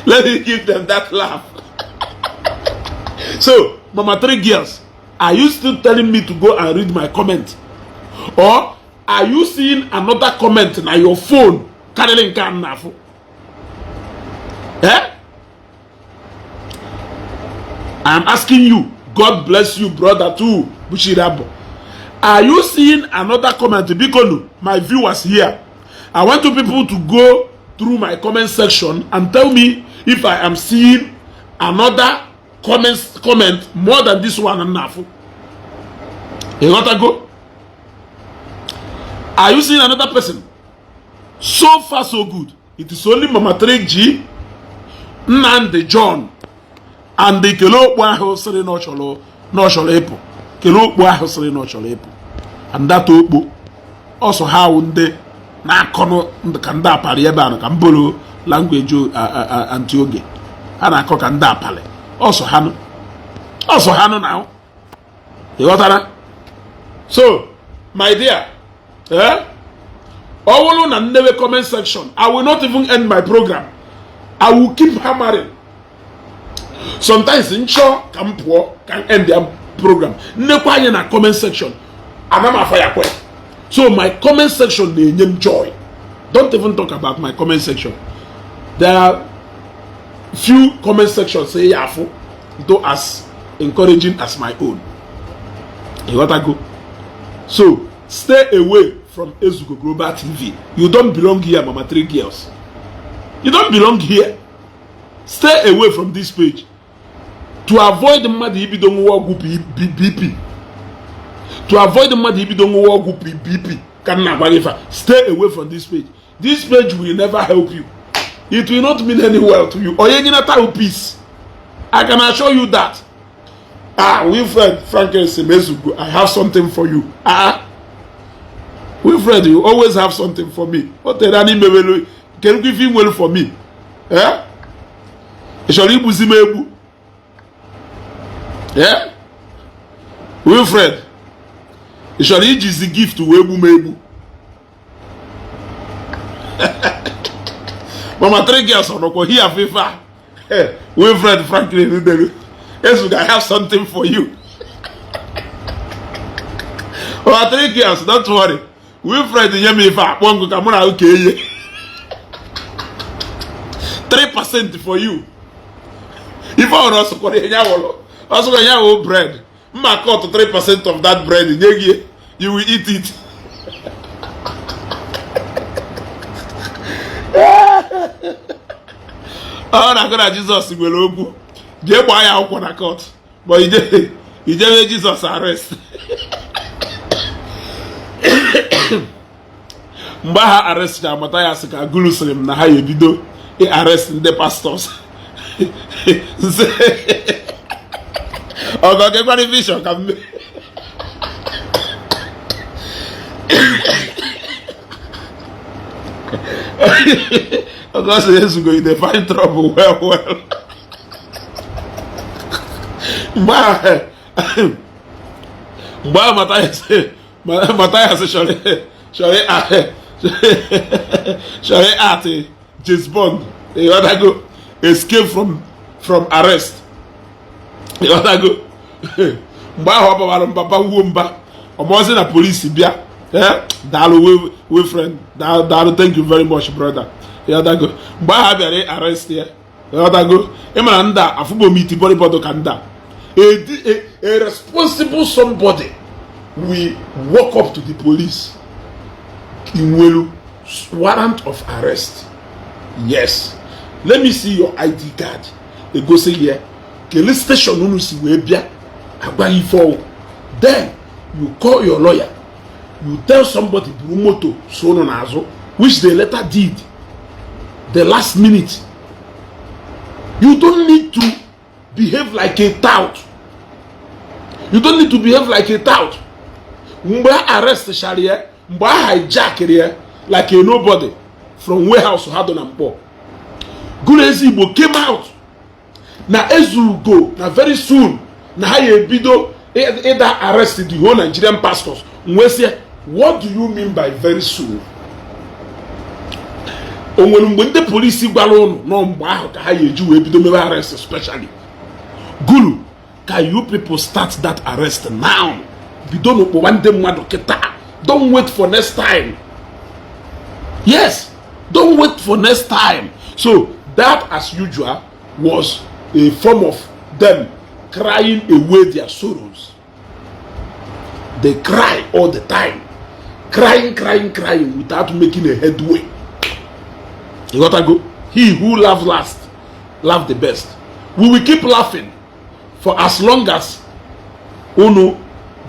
[SPEAKER 1] Let me give them that laugh. So mama three girls, are you still telling me to go and read my comment, or are you seeing another comment na your phone karịrị nke a m na-afụ? Eh? I'm asking you. God bless you, brother too. Bushirabo. Are you seeing another comment? Bikonu, my viewers here, I want you people to go through my comment section and tell me if I am seeing another comment more than this one. Enough. You got to go. Are you seeing another person? So far, so good. It is only Mama 3G, Nnamdi John, and the kele okpu ahụ sịrị na ọ chọrọ ịpụ. Kele okpu ahụ sịrị na ọ chọrọ ịpụ. And that okpo ọsọ ha wụ ndị na-akọnụ ka ndị apali ebe a, ka m bụrụ language anti oge ha na-akọ ka ndị apali ọsọ ha nụ, ọsọ ha nụ na ị ghọtara. So my dear, eh? Ọ bụrụ na nnewe comment section, I will not even end my program. I will keep hammering. Sometimes nchọ ka m pụọ, ka m end the program, nnekwa anya na comment section, ana m afa ya kwe. So my comment section na-enye m joy. Don't even talk about my comment section. There are few comment sections say ya afụ though as encouraging as my own. Ịghọtago? So stay away from Ezugo Global TV. You don't belong here. Mama Three Girls, you don't belong here. Stay away from this page to avoid mmadụ ibido ṅụwa ọgwụ BP, to avoid mmadụ ibido ṅụwa ọgwụ BP ka m na-agwa gị fa. Stay away from this page. This page will never help you. It will not mean any well to you. Onye nyinata you peace, I can assure you that. Ah, Wilfred Franklin Semezugo, I have something for you. Ah, Wilfred, you always have something for me. O tere anyị mewelu kedu ife ị nwere for me? Eh, ị chọrọ igbuzi m egbu? Eh, Wilfred, ị chọrọ ijizi gift wee gbu m egbu? Mama Three Girls ọnọkwa here fifa. Wilfred Franklin dere, "Ezugo, I have something for you." Mama Three Girls, don't worry. Wilfred nye m ife akpọ nkụ ka mụ na oke ihe 3% for you. Ife ọhụrụ ọsọkwara ya wụrụ ọsọkwara ya wụ bread mma cut 3% of that bread nye gị, you will eat it. Ọ na-agụ na Jizọs nwere okwu, jee gbaa ya akwụkwọ na court, ma ijebe Jizọs arrest. Mgbe ha arrest ya, amata ya sị ka gulu sịrị m na ha ya ebido arrest ndị pastors. Ọgọ gekwara vision ka mme ọgọ sị Ezugo, you dey find trouble well well. Mgbe ahụ Mathias chọrọ atị James Bond, ịghọtago, escape from arrest, ịghọtago. Mgbe ahụ ọ babara mba wuo mba ọmọzi na polisi bịa. Daalụ Wilfred, daalụ, thank you very much, brother, ịghọtago. Mgbe ahụ a bịara arrest ya, ịghọtago, ịmara ndị a afụgbo m iti bọrịbọdụ ka ndị a a responsible somebody will walk up to the police. Inwelu warrant of arrest? Yes. Let me see your ID card. Egosi ya kele station unu si wee bịa, agwa ife ọwụ. Then you call your lawyer, you tell somebody buru moto so unu n'azụ, which they later did the last minute. You don't need to behave like a tout. You don't need to behave like a tout. Mgbe a arrest chara ya, mgbe a hijackiri ya like a nobody from warehouse ha dị na Mkpọ, Guru Ezigbo came out na Ezugo na very soon na ha ya ebido ịda arrest the whole Nigerian pastors. Nwesịa, what do you mean by very soon? O nwere mgbe ndị polisi gwara ụnụ nọ mgbe ahụ ka ha ya eji wee bido mewe arrest? Especially Guru, ka you people start that arrest now. Bido n'ụkpụwa ndị mmadụ kịta. Don't wait for next time. Yes, don't wait for next time. So That, as usual, was a form of them crying away their sorrows. They cry all the time, crying, crying, crying without making a headway. You gotta go. He who laughs last, laugh the best. We will keep laughing for as long as unu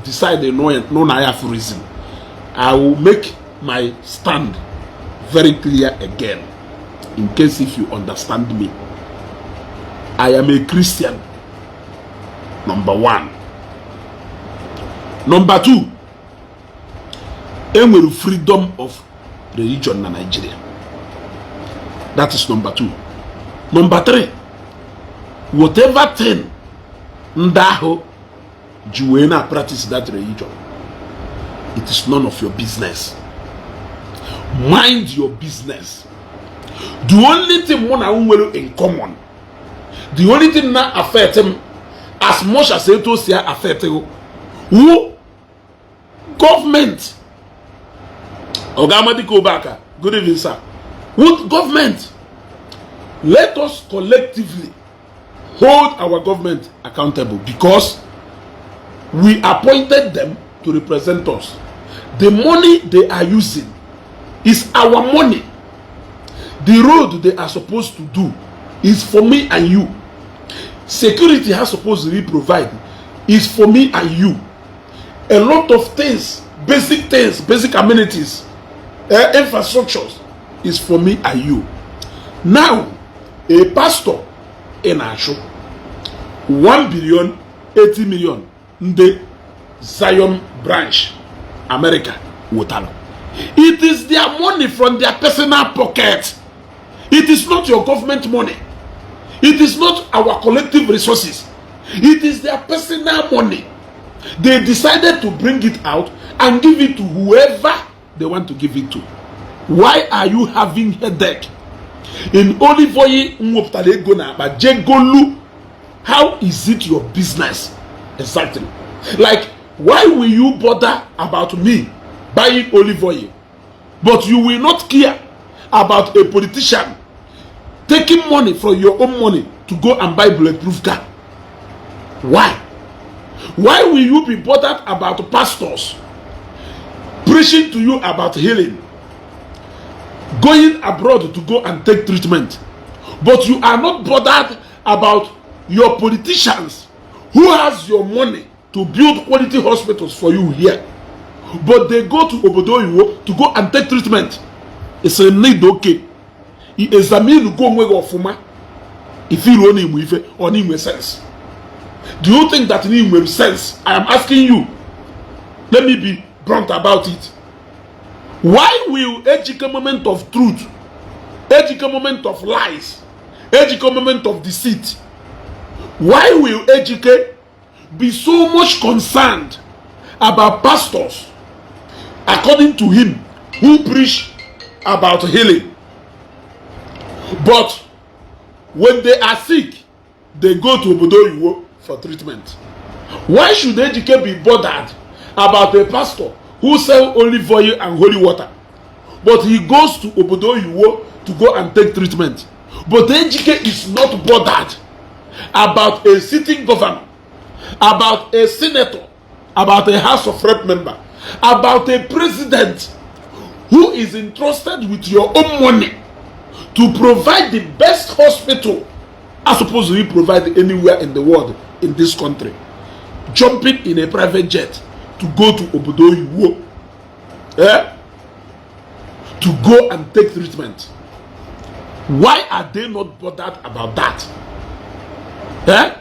[SPEAKER 1] decide no na ya for reason. I will make my stand very clear again, in case if you understand me. I am a Christian. Number one. Number two, enwere freedom of religion na Nigeria. That is number two. Number three, whatever thing ndị ahụ ji wee na practice that religion, it is none of your business. Mind your business. The only thing mụ na nwere in common, the only thing na affect m as much as etu o si affect you, wụ government. Oga Amadike Obaka, good evening, sir. With government, let us collectively hold our government accountable, because we appointed them to represent us. The money they are using is our money. The road they are supposed to do is for me and you. Security has supposed to be provide is for me and you. A lot of things, basic things, basic amenities, infrastructures is for me and you. Now, a pastor in achụ 1 billion 80 million ndị Zion branch America wetara. It is their money from their personal pocket. It is not your government money. It is not our collective resources. It is their personal money. They decided to bring it out and give it to whoever they want to give it to. Why are you having headache in olive oil nwepụtara ego na akpa jegolu? How is it your business exactly? Like, why will you bother about me buying olive oil, but you will not care about a politician taking money from your own money to go and buy bulletproof car? Why will you be bothered about pastors preaching to you about healing, going abroad to go and take treatment, but you are not bothered about your politicians who has your money to build quality hospitals for you here, but they go to obodo oyibo to go and take treatment? It's a need. Okay, I examine go onwe gị ọfụma ifiruo na inwe ife ọ na inwe sense. Do you think that na inwe sense? I am asking you. Let me be blunt about it. Why will Ejike moment of truth, Ejike moment of lies, Ejike moment of deceit, why will Ejike be so much concerned about pastors, according to him, who preach about healing, but when they are sick, they go to obodo oyibo for treatment? Why should Ejike be bothered about a pastor who sell olive oil and holy water, but he goes to obodo oyibo to go and take treatment, but Ejike is not bothered about a sitting governor, about a senator, about a House of Rep member, about a president who is entrusted with your own money to provide the best hospital as supposed to be provided anywhere in the world in this country, jumping in a private jet to go to obodo oyibo, eh, to go and take treatment? Why are they not bothered about that, eh?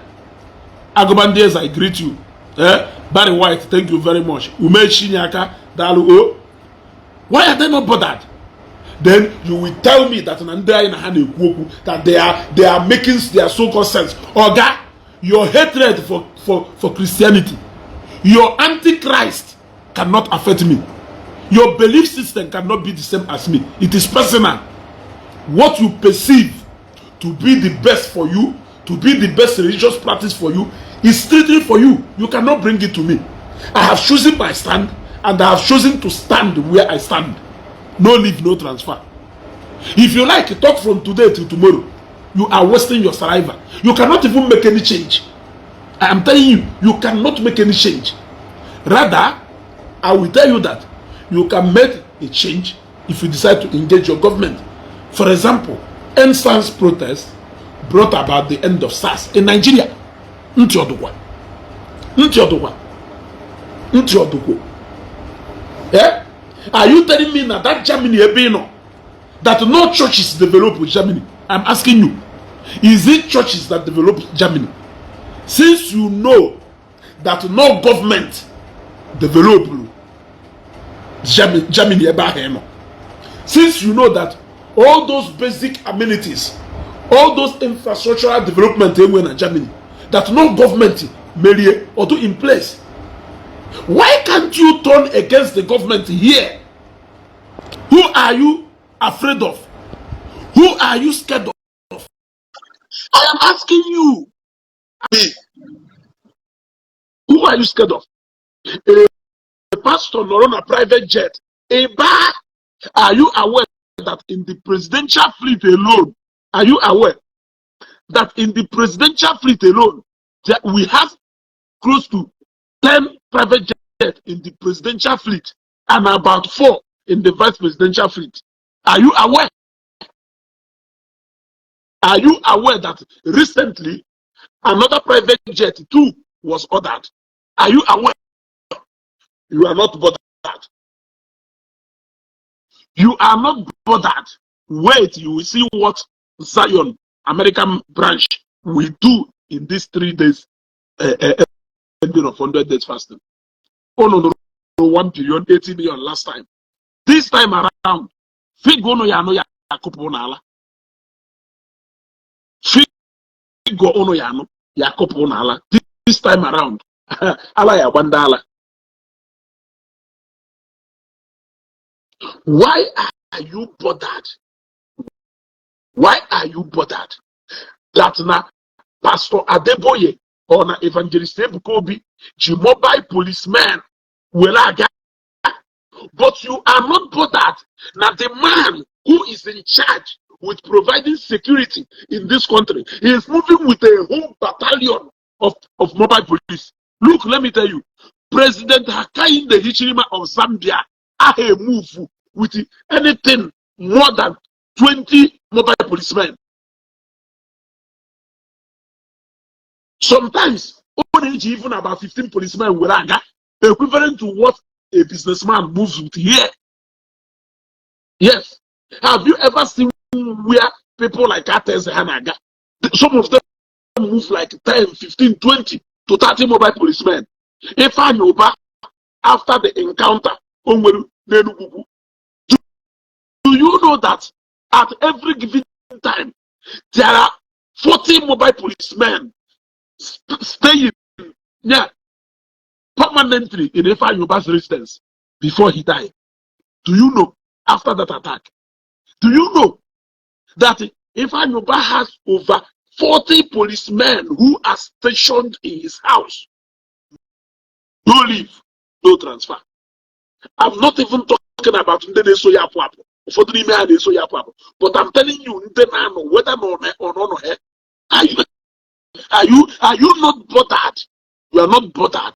[SPEAKER 1] Agụbandieze, I greet you. Eh, Barry White, thank you very much. Ume Chinyaka, daalụ o. Why are they not bothered? Then you will tell me that na ndị anyị na ha na-ekwu okwu, that they are making their so-called sense. Oga, your hatred for Christianity, your antichrist, cannot affect me. Your belief system cannot be the same as me. It is personal. What you perceive to be the best for you, to be the best religious practice for you, is strictly for you. You cannot bring it to me. I have chosen my stand, and I have chosen to stand where I stand. No leave, no transfer. If you like, talk from today till tomorrow. You are wasting your saliva. You cannot even make any change. I am telling you, you cannot make any change. Rather, I will tell you that you can make a change if you decide to engage your government. For example, EndSARS protest brought about the end of SARS in Nigeria. Ntị ọdụkwa, ntị ọdụkwa, ntị ọdụkwa. Eh? Are you telling me na that Germany ebe ị nọ, that no churches develop with Germany? I'm asking you, is it churches that develop Germany? Since you know that no government develop Germany, Germany ebe ahụ ị nọ, since you know that all those basic amenities, all those infrastructural development enwe na Germany, that no government merie or do in place, why can't you turn against the government here? Who are you afraid of? Who are you scared of? I am asking you. Who are you scared of? A pastor nọrọ na private jet eba. Are you aware that in the presidential fleet alone, are you aware that in the presidential fleet alone, that we have close to 10 private jets in the presidential fleet and about 4 in the vice presidential fleet? Are you aware? Are you aware that recently another private jet too was ordered? Are you aware? You are not bothered. You are not bothered. Wait, you will see what Zion American branch will do in these 3 days, ending of 100 days fasting. Oh no, 1 billion 80 million last time. This time around, figure unu ya anụ ya akụpụ n'ala. Figure unu ya anụ ya akụpụ n'ala. This time around, ala ya agba ndị ala. Why are you bothered? Why are you bothered that na Pastor Adeboye or na Evangelist Ebuka Obi ji mobile policemen were aga, but you are not bothered that the man who is in charge with providing security in this country is moving with a whole battalion of mobile police? Look, let me tell you, President Hakainde Hichilema of Zambia aha move with anything more than 20 mobile policemen. Sometimes, ọ na-eji even about 15 policemen were aga, equivalent to what a businessman moves with here. Yes. Have you ever seen where people like Ateze ha na-aga? Some of them move like 10, 15, 20 to 30 mobile policemen. Ifeanyi Uba, after the encounter, o nwere n'Enugwu, do you know that at every given time, there are 40 mobile policemen staying, yeah, permanently in Ifeanyi Uba's residence before he died? Do you know, after that attack? Do you know that Ifeanyi Uba has over 40 policemen who are stationed in his house? No leave, no transfer. I'm not even talking about ndị na-eso ya apụ apụ. Ụfọdụ n'ime ha na-eso ya apụ apụ. But I'm telling you, ndị na-anọ, whether na ọ nọ ha, are you not bothered? You are not bothered.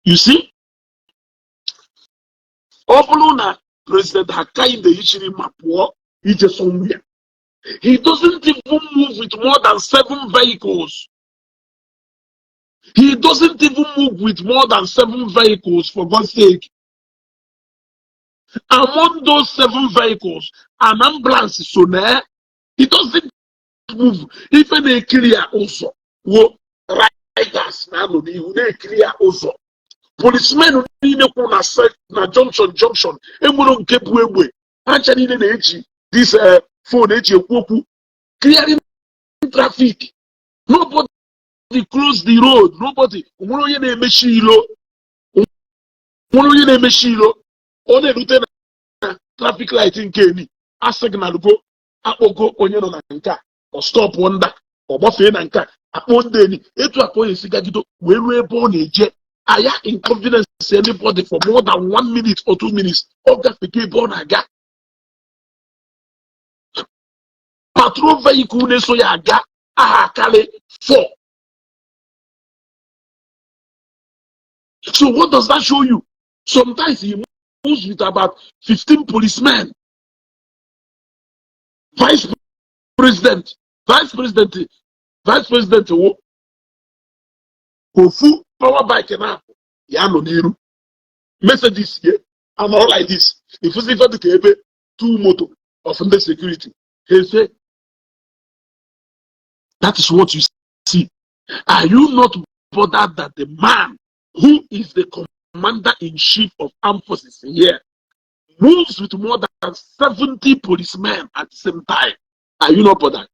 [SPEAKER 1] You see? Ọ bụrụ na President Hakainde Hichilema pụọ ije somewhere, he doesn't even move with more than seven vehicles. He doesn't even move with more than seven vehicles, for God's sake. Among those seven vehicles, an ambulance so na he doesn't move. Ife na-ekiri ya ụzọ wo riders na-anọ n'ihu na-ekiri ya ụzọ. Policemen niile kwụ na na junction junction enwere nke bụ egbe ha ncha niile na-eji this phone eji ekwu okwu clearing traffic. Nobody close the road. Nobody. Onwere onye na-emechi ilo, onwere onye na-emechi ilo. Ọ na-erute na traffic light nke eni a signal go, akpọgo onye nọ na nke a, ọ stop nda, ọ gbafee na nke a, akpọ ndị eni etu a ka ọ ga-esi gagido wee ruo ebe ọ na-eje. Aya inconvenience anybody for more than one minute or 2 minutes, ọ gafego ebe ọ na-aga. Patrol vehicle na-eso ya aga aha akarị 4. So what does that show you? Sometimes he moves with about 15 policemen. Vice president, vice president, vice president wo ofu power bike na ya nọ n'iru, Mercedes ye anọrọ like this, ifuzi ife dịka ebe two moto of ndị security ha ese. That is what you see. Are you not bothered that the man who is the commander-in-chief of armed forces here moves with more than 70 policemen at the same time? Are you not bothered?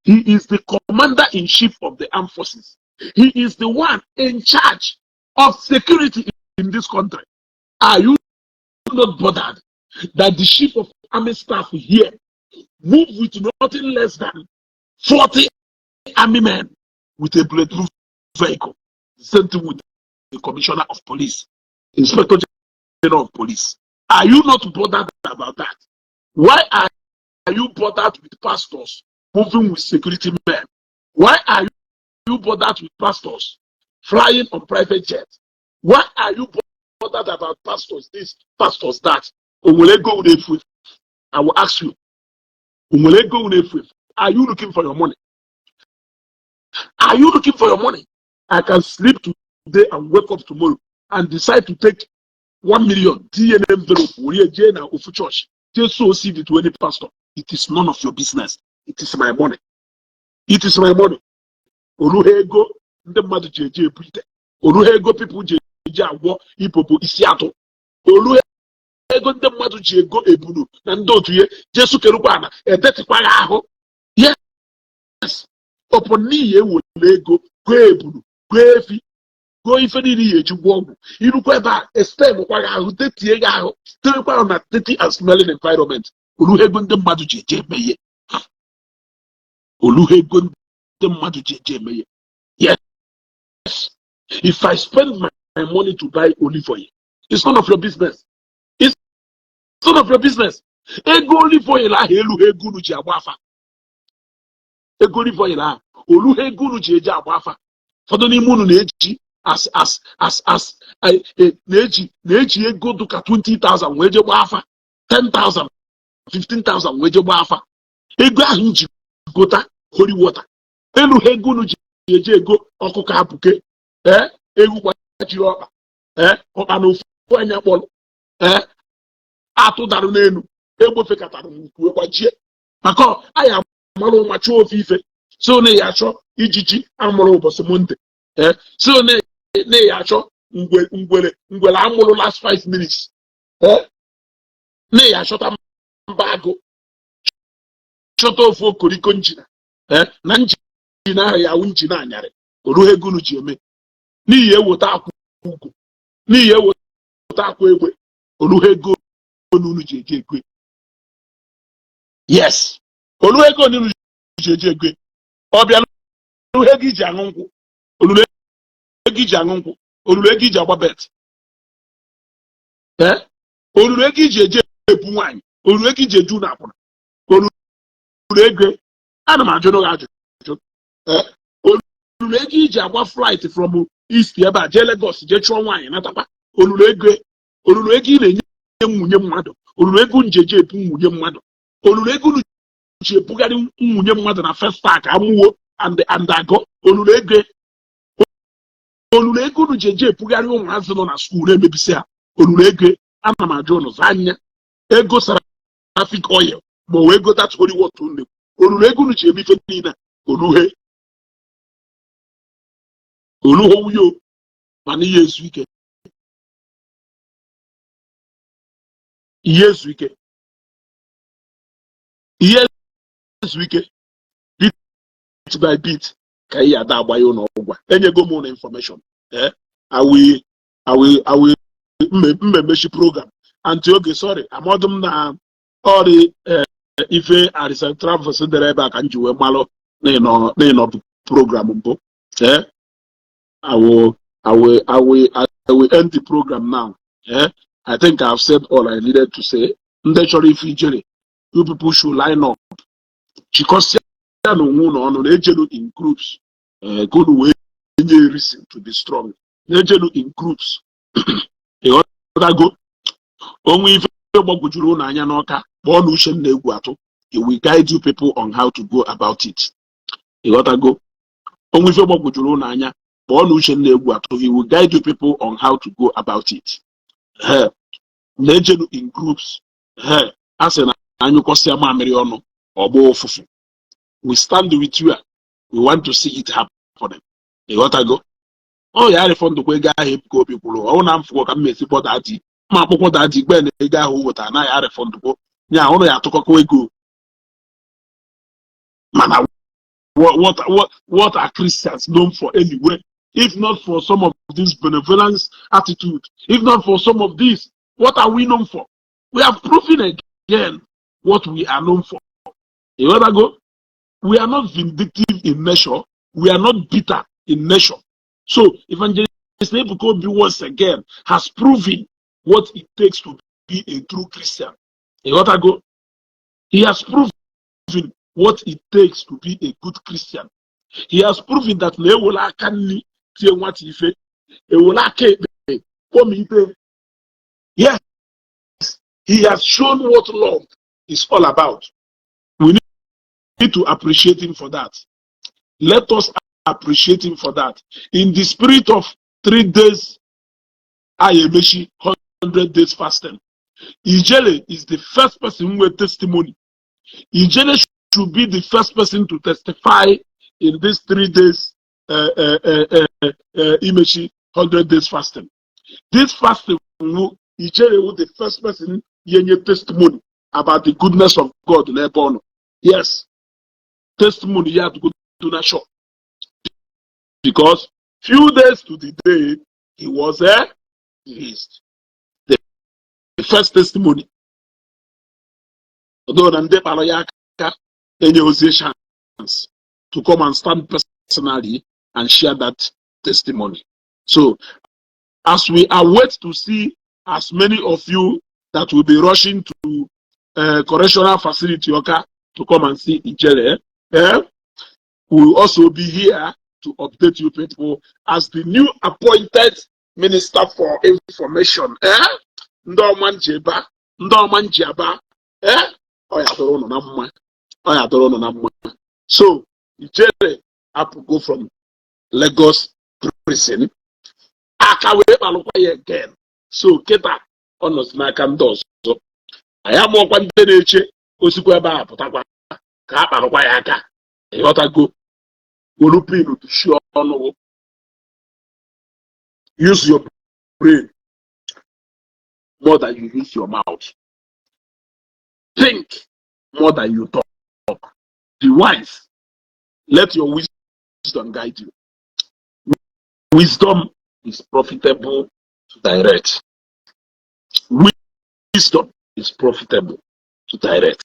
[SPEAKER 1] He is the commander-in-chief of the armed forces. He is the one in charge of security in this country. Are you not bothered that the chief of army staff here move with nothing less than 40 army men with a bulletproof vehicle? Same thing with the commissioner of police, inspector general of police. Are you not bothered about that? Why are you bothered with pastors moving with security men? Why are you bothered with pastors flying on private jets? Why are you bothered about pastors this, pastors that? O nwere ego na-efu efu? I will ask you. O nwere ego na-efu efu? Are you looking for your money? Are you looking for your money? I can sleep today and wake up tomorrow and decide to take 1 million tinye na envelope were jee na ofu church jee sow seed to any pastor. It is none of your business. It is my money. It is my money. Oruhe ego ndị mmadụ ji eje ebu ite, oruhe ego people ji eje agwọ ipopo isi atụ, oruhe ego ndị mmadụ ji ego ebunu na ndị otu ihe jesu kerukwa na edetikwa ya ahụ. Yes, ọpụ n'ihi ewere ego goo ebunu, goo efi, goo ife niile ya eji gwọ ọgwụ, irukwa ebe a estemkwa gị ahụ, tetie gị ahụ, terekwa ahụ na dirty and smelling environment. Oruhe ego ndị mmadụ ji eje eme ihe, oluhe ego ndị mmadụ ji eje eme ihe. Yes, if I spend my money to buy olive oil, it's none of your business. It's none of your business. Ego olive oil ahụ elughị ego unu ji agba afa. Ego olive oil ahụ oluhe ego unu ji eje agba afa. Ụfọdụ n'ime unu na-eji as na-eji ego dụka 20,000 wee je gbaa afa, 10,000, 15,000 wee je gbaa afa. Ego ahụ m ji gota holy water elu ha, ego unu ji eje ego ọkụkọ apụke, ee, egwu gbajiri ọkpa, ee, ọkpa na ofu anya kpọrọ, ee, atụ darụ n'elu, egbofekatara n'ukwu gbajie, maka anyị amara ụma chọọ ofe ife so na ya achọ ijiji amụrụ ụbọchị Monday, ee, so na ya achọ ngwere ngwere amụrụ last 5 minutes, ee, na ya achọta mba agụ, chọta ofu okoriko njina, ee, na njin ahụ ya wụ njin anyarị. Oruhe ego unu ji eme n'ihi eweta akwa ugwu, n'ihi eweta akwa egbe. Oruhe ego unu ji eji egwe? Yes, olu ego unu ji eji egwe. Ọ bịa olulu ego iji aṅụ nkwụ, olulu ego iji aṅụ nkwụ, olulu ego iji agba bet, ee, olulu ego iji eje ebu nwaanyị, olulu ego iji eju na akwụna, olulu ego. Ana m ajụ gị ajụjụ, ee, olulu ego iji agba flight from east ebe a jee Lagos jee chụọ nwaanyị natakwa, olulu ego, olulu ego ị na-enye nwunye mmadụ, olulu ego njeje ebu nwunye mmadụ, olulu ego unu ji ebugharị nwunye mmadụ na Festac amụwo and agọ, olulu ego, olulu ego unu ji eje ebugharị ụmụazị nọ na school na-emebisi ha, olulu ego. Ana m ajụ unu zaa anya. Ego seraphic oil ma o wee go that holy water unu, olulu ego unu ji eme ife niile a, oluhe oluhe wuyo, mana ihe ezu ike, ihe ezu ike, ihe ezu ike. Bit by bit ka ihe ada agba ya ụlọ ọgwụ. Enyego m ụlọ information. Eh, I will mmemechi program. Aunty Oge, sorry, amadụ m na ọrị ife Arisa Travels dere ebe a ka m ji wee malụ na ịnọ program mbụ. Eh, I will end the program now. Eh, I think I've said all I needed to say. Ndị chọrọ ife ijere, you people should line up. Chịkọsịa na onwe unu ọnụ, na-ejenu in groups, ka unu wee nye reason to be strong. Na-ejenu in groups, ịghọtago? Onwe ife gbagwojuru unu anya n'Ọka, kpọọ na Uchenna Egwu Atụ. He will guide you people on how to go about it. Ịghọtago? Onwe ife gbagwojuru unu anya, kpọọ na Uchenna Egwu Atụ. He will guide you people on how to go about it. He na-ejenu in groups. He a sị na anyụkọsịa mamịrị ọnụ, ọgba ụfụfụ. We stand with you. We want to see it happen. Ịghọtago? Ọ ya refundkwa ego ahụ Ebuka Obi kwuru. Ọ na mfụkọ ka m mesi kpọ daddy, ma akpụkwọ daddy gbe na ego ahụ wetara anaghị arefundkwo ya. Ụnụ ya atụkọkọ ego. Mana what are Christians known for anyway, if not for some of this benevolence attitude? If not for some of this, what are we known for? We have proven again what we are known for. Ịghọtago? We are not vindictive in nature. We are not bitter in nature. So Evangelist Ebuka Obi once again has proven what it takes to be a true Christian. Ịghọtago? He has proven what it takes to be a good Christian. He has proven that na ewere aka nri tie nwata ife, ewere aka ekpe kpọmite. Yes, he has shown what love is all about. We need to appreciate him for that. Let us appreciate him for that. In the spirit of 3 days, Ayemeshi, 100 days fasting, Ijele is the first person with testimony. Ijele should be the first person to testify in these 3 days, Imechi 100 days fasting. This fasting, Ijele will the first person yenye testimony about the goodness of God n'ebe ọ nọ. Yes, testimony ya to go to that shop. Because few days to the day he was released. The first testimony. Although na ndị kpara ya aka enye ozi chance to come and stand personally and share that testimony. So as we await to see as many of you that will be rushing to correctional facility Oka to come and see Ijele, eh, we will also be here to update you people as the new appointed Minister for Information. Eh? Ndị ọma njeba, ndị ọma njiaba, eh? Ọ ya dọrọ ụnụ na mma. Ọ ya dọrọ ụnụ na mma. So, Ijele apụgo from Lagos prison. Aka wee kpalụkwa ya again. So, kịta ọ nọzi n'aka ndị ọzọ. Anyị amụọkwa ndị na-eche osikwa ebe a pụtakwa ka a kparụkwa ya aka. Ịghọtago? Wolu pin duchie ọnụ. Use your brain more than you use your mouth. Think more than you talk. Be wise. Let your wisdom guide you. Wisdom is profitable to direct. Wisdom is profitable to direct.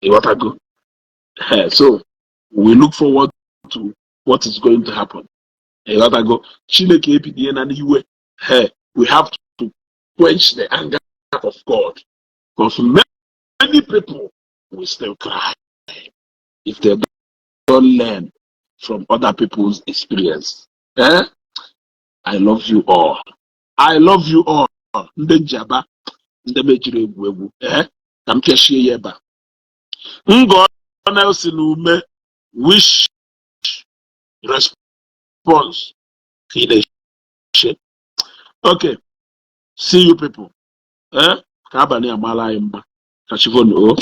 [SPEAKER 1] Ịghọtago? So we look forward to what is going to happen. Ịghọtago? Chineke ebinie na n'iwe. We have to quench the anger of God, because many people will still cry if they don't learn from other people's experience. Eh? I love you all. I love you all. Ndị njaba, ndị mejiri egwu egwu. Eh? Ka m pịachie ya ebe a. Ngọ Nelson Ume, which response ka ị na-eche? Okay, see you people. Eh? Ka abalị a mara anyị mma. Ka chi fonu o.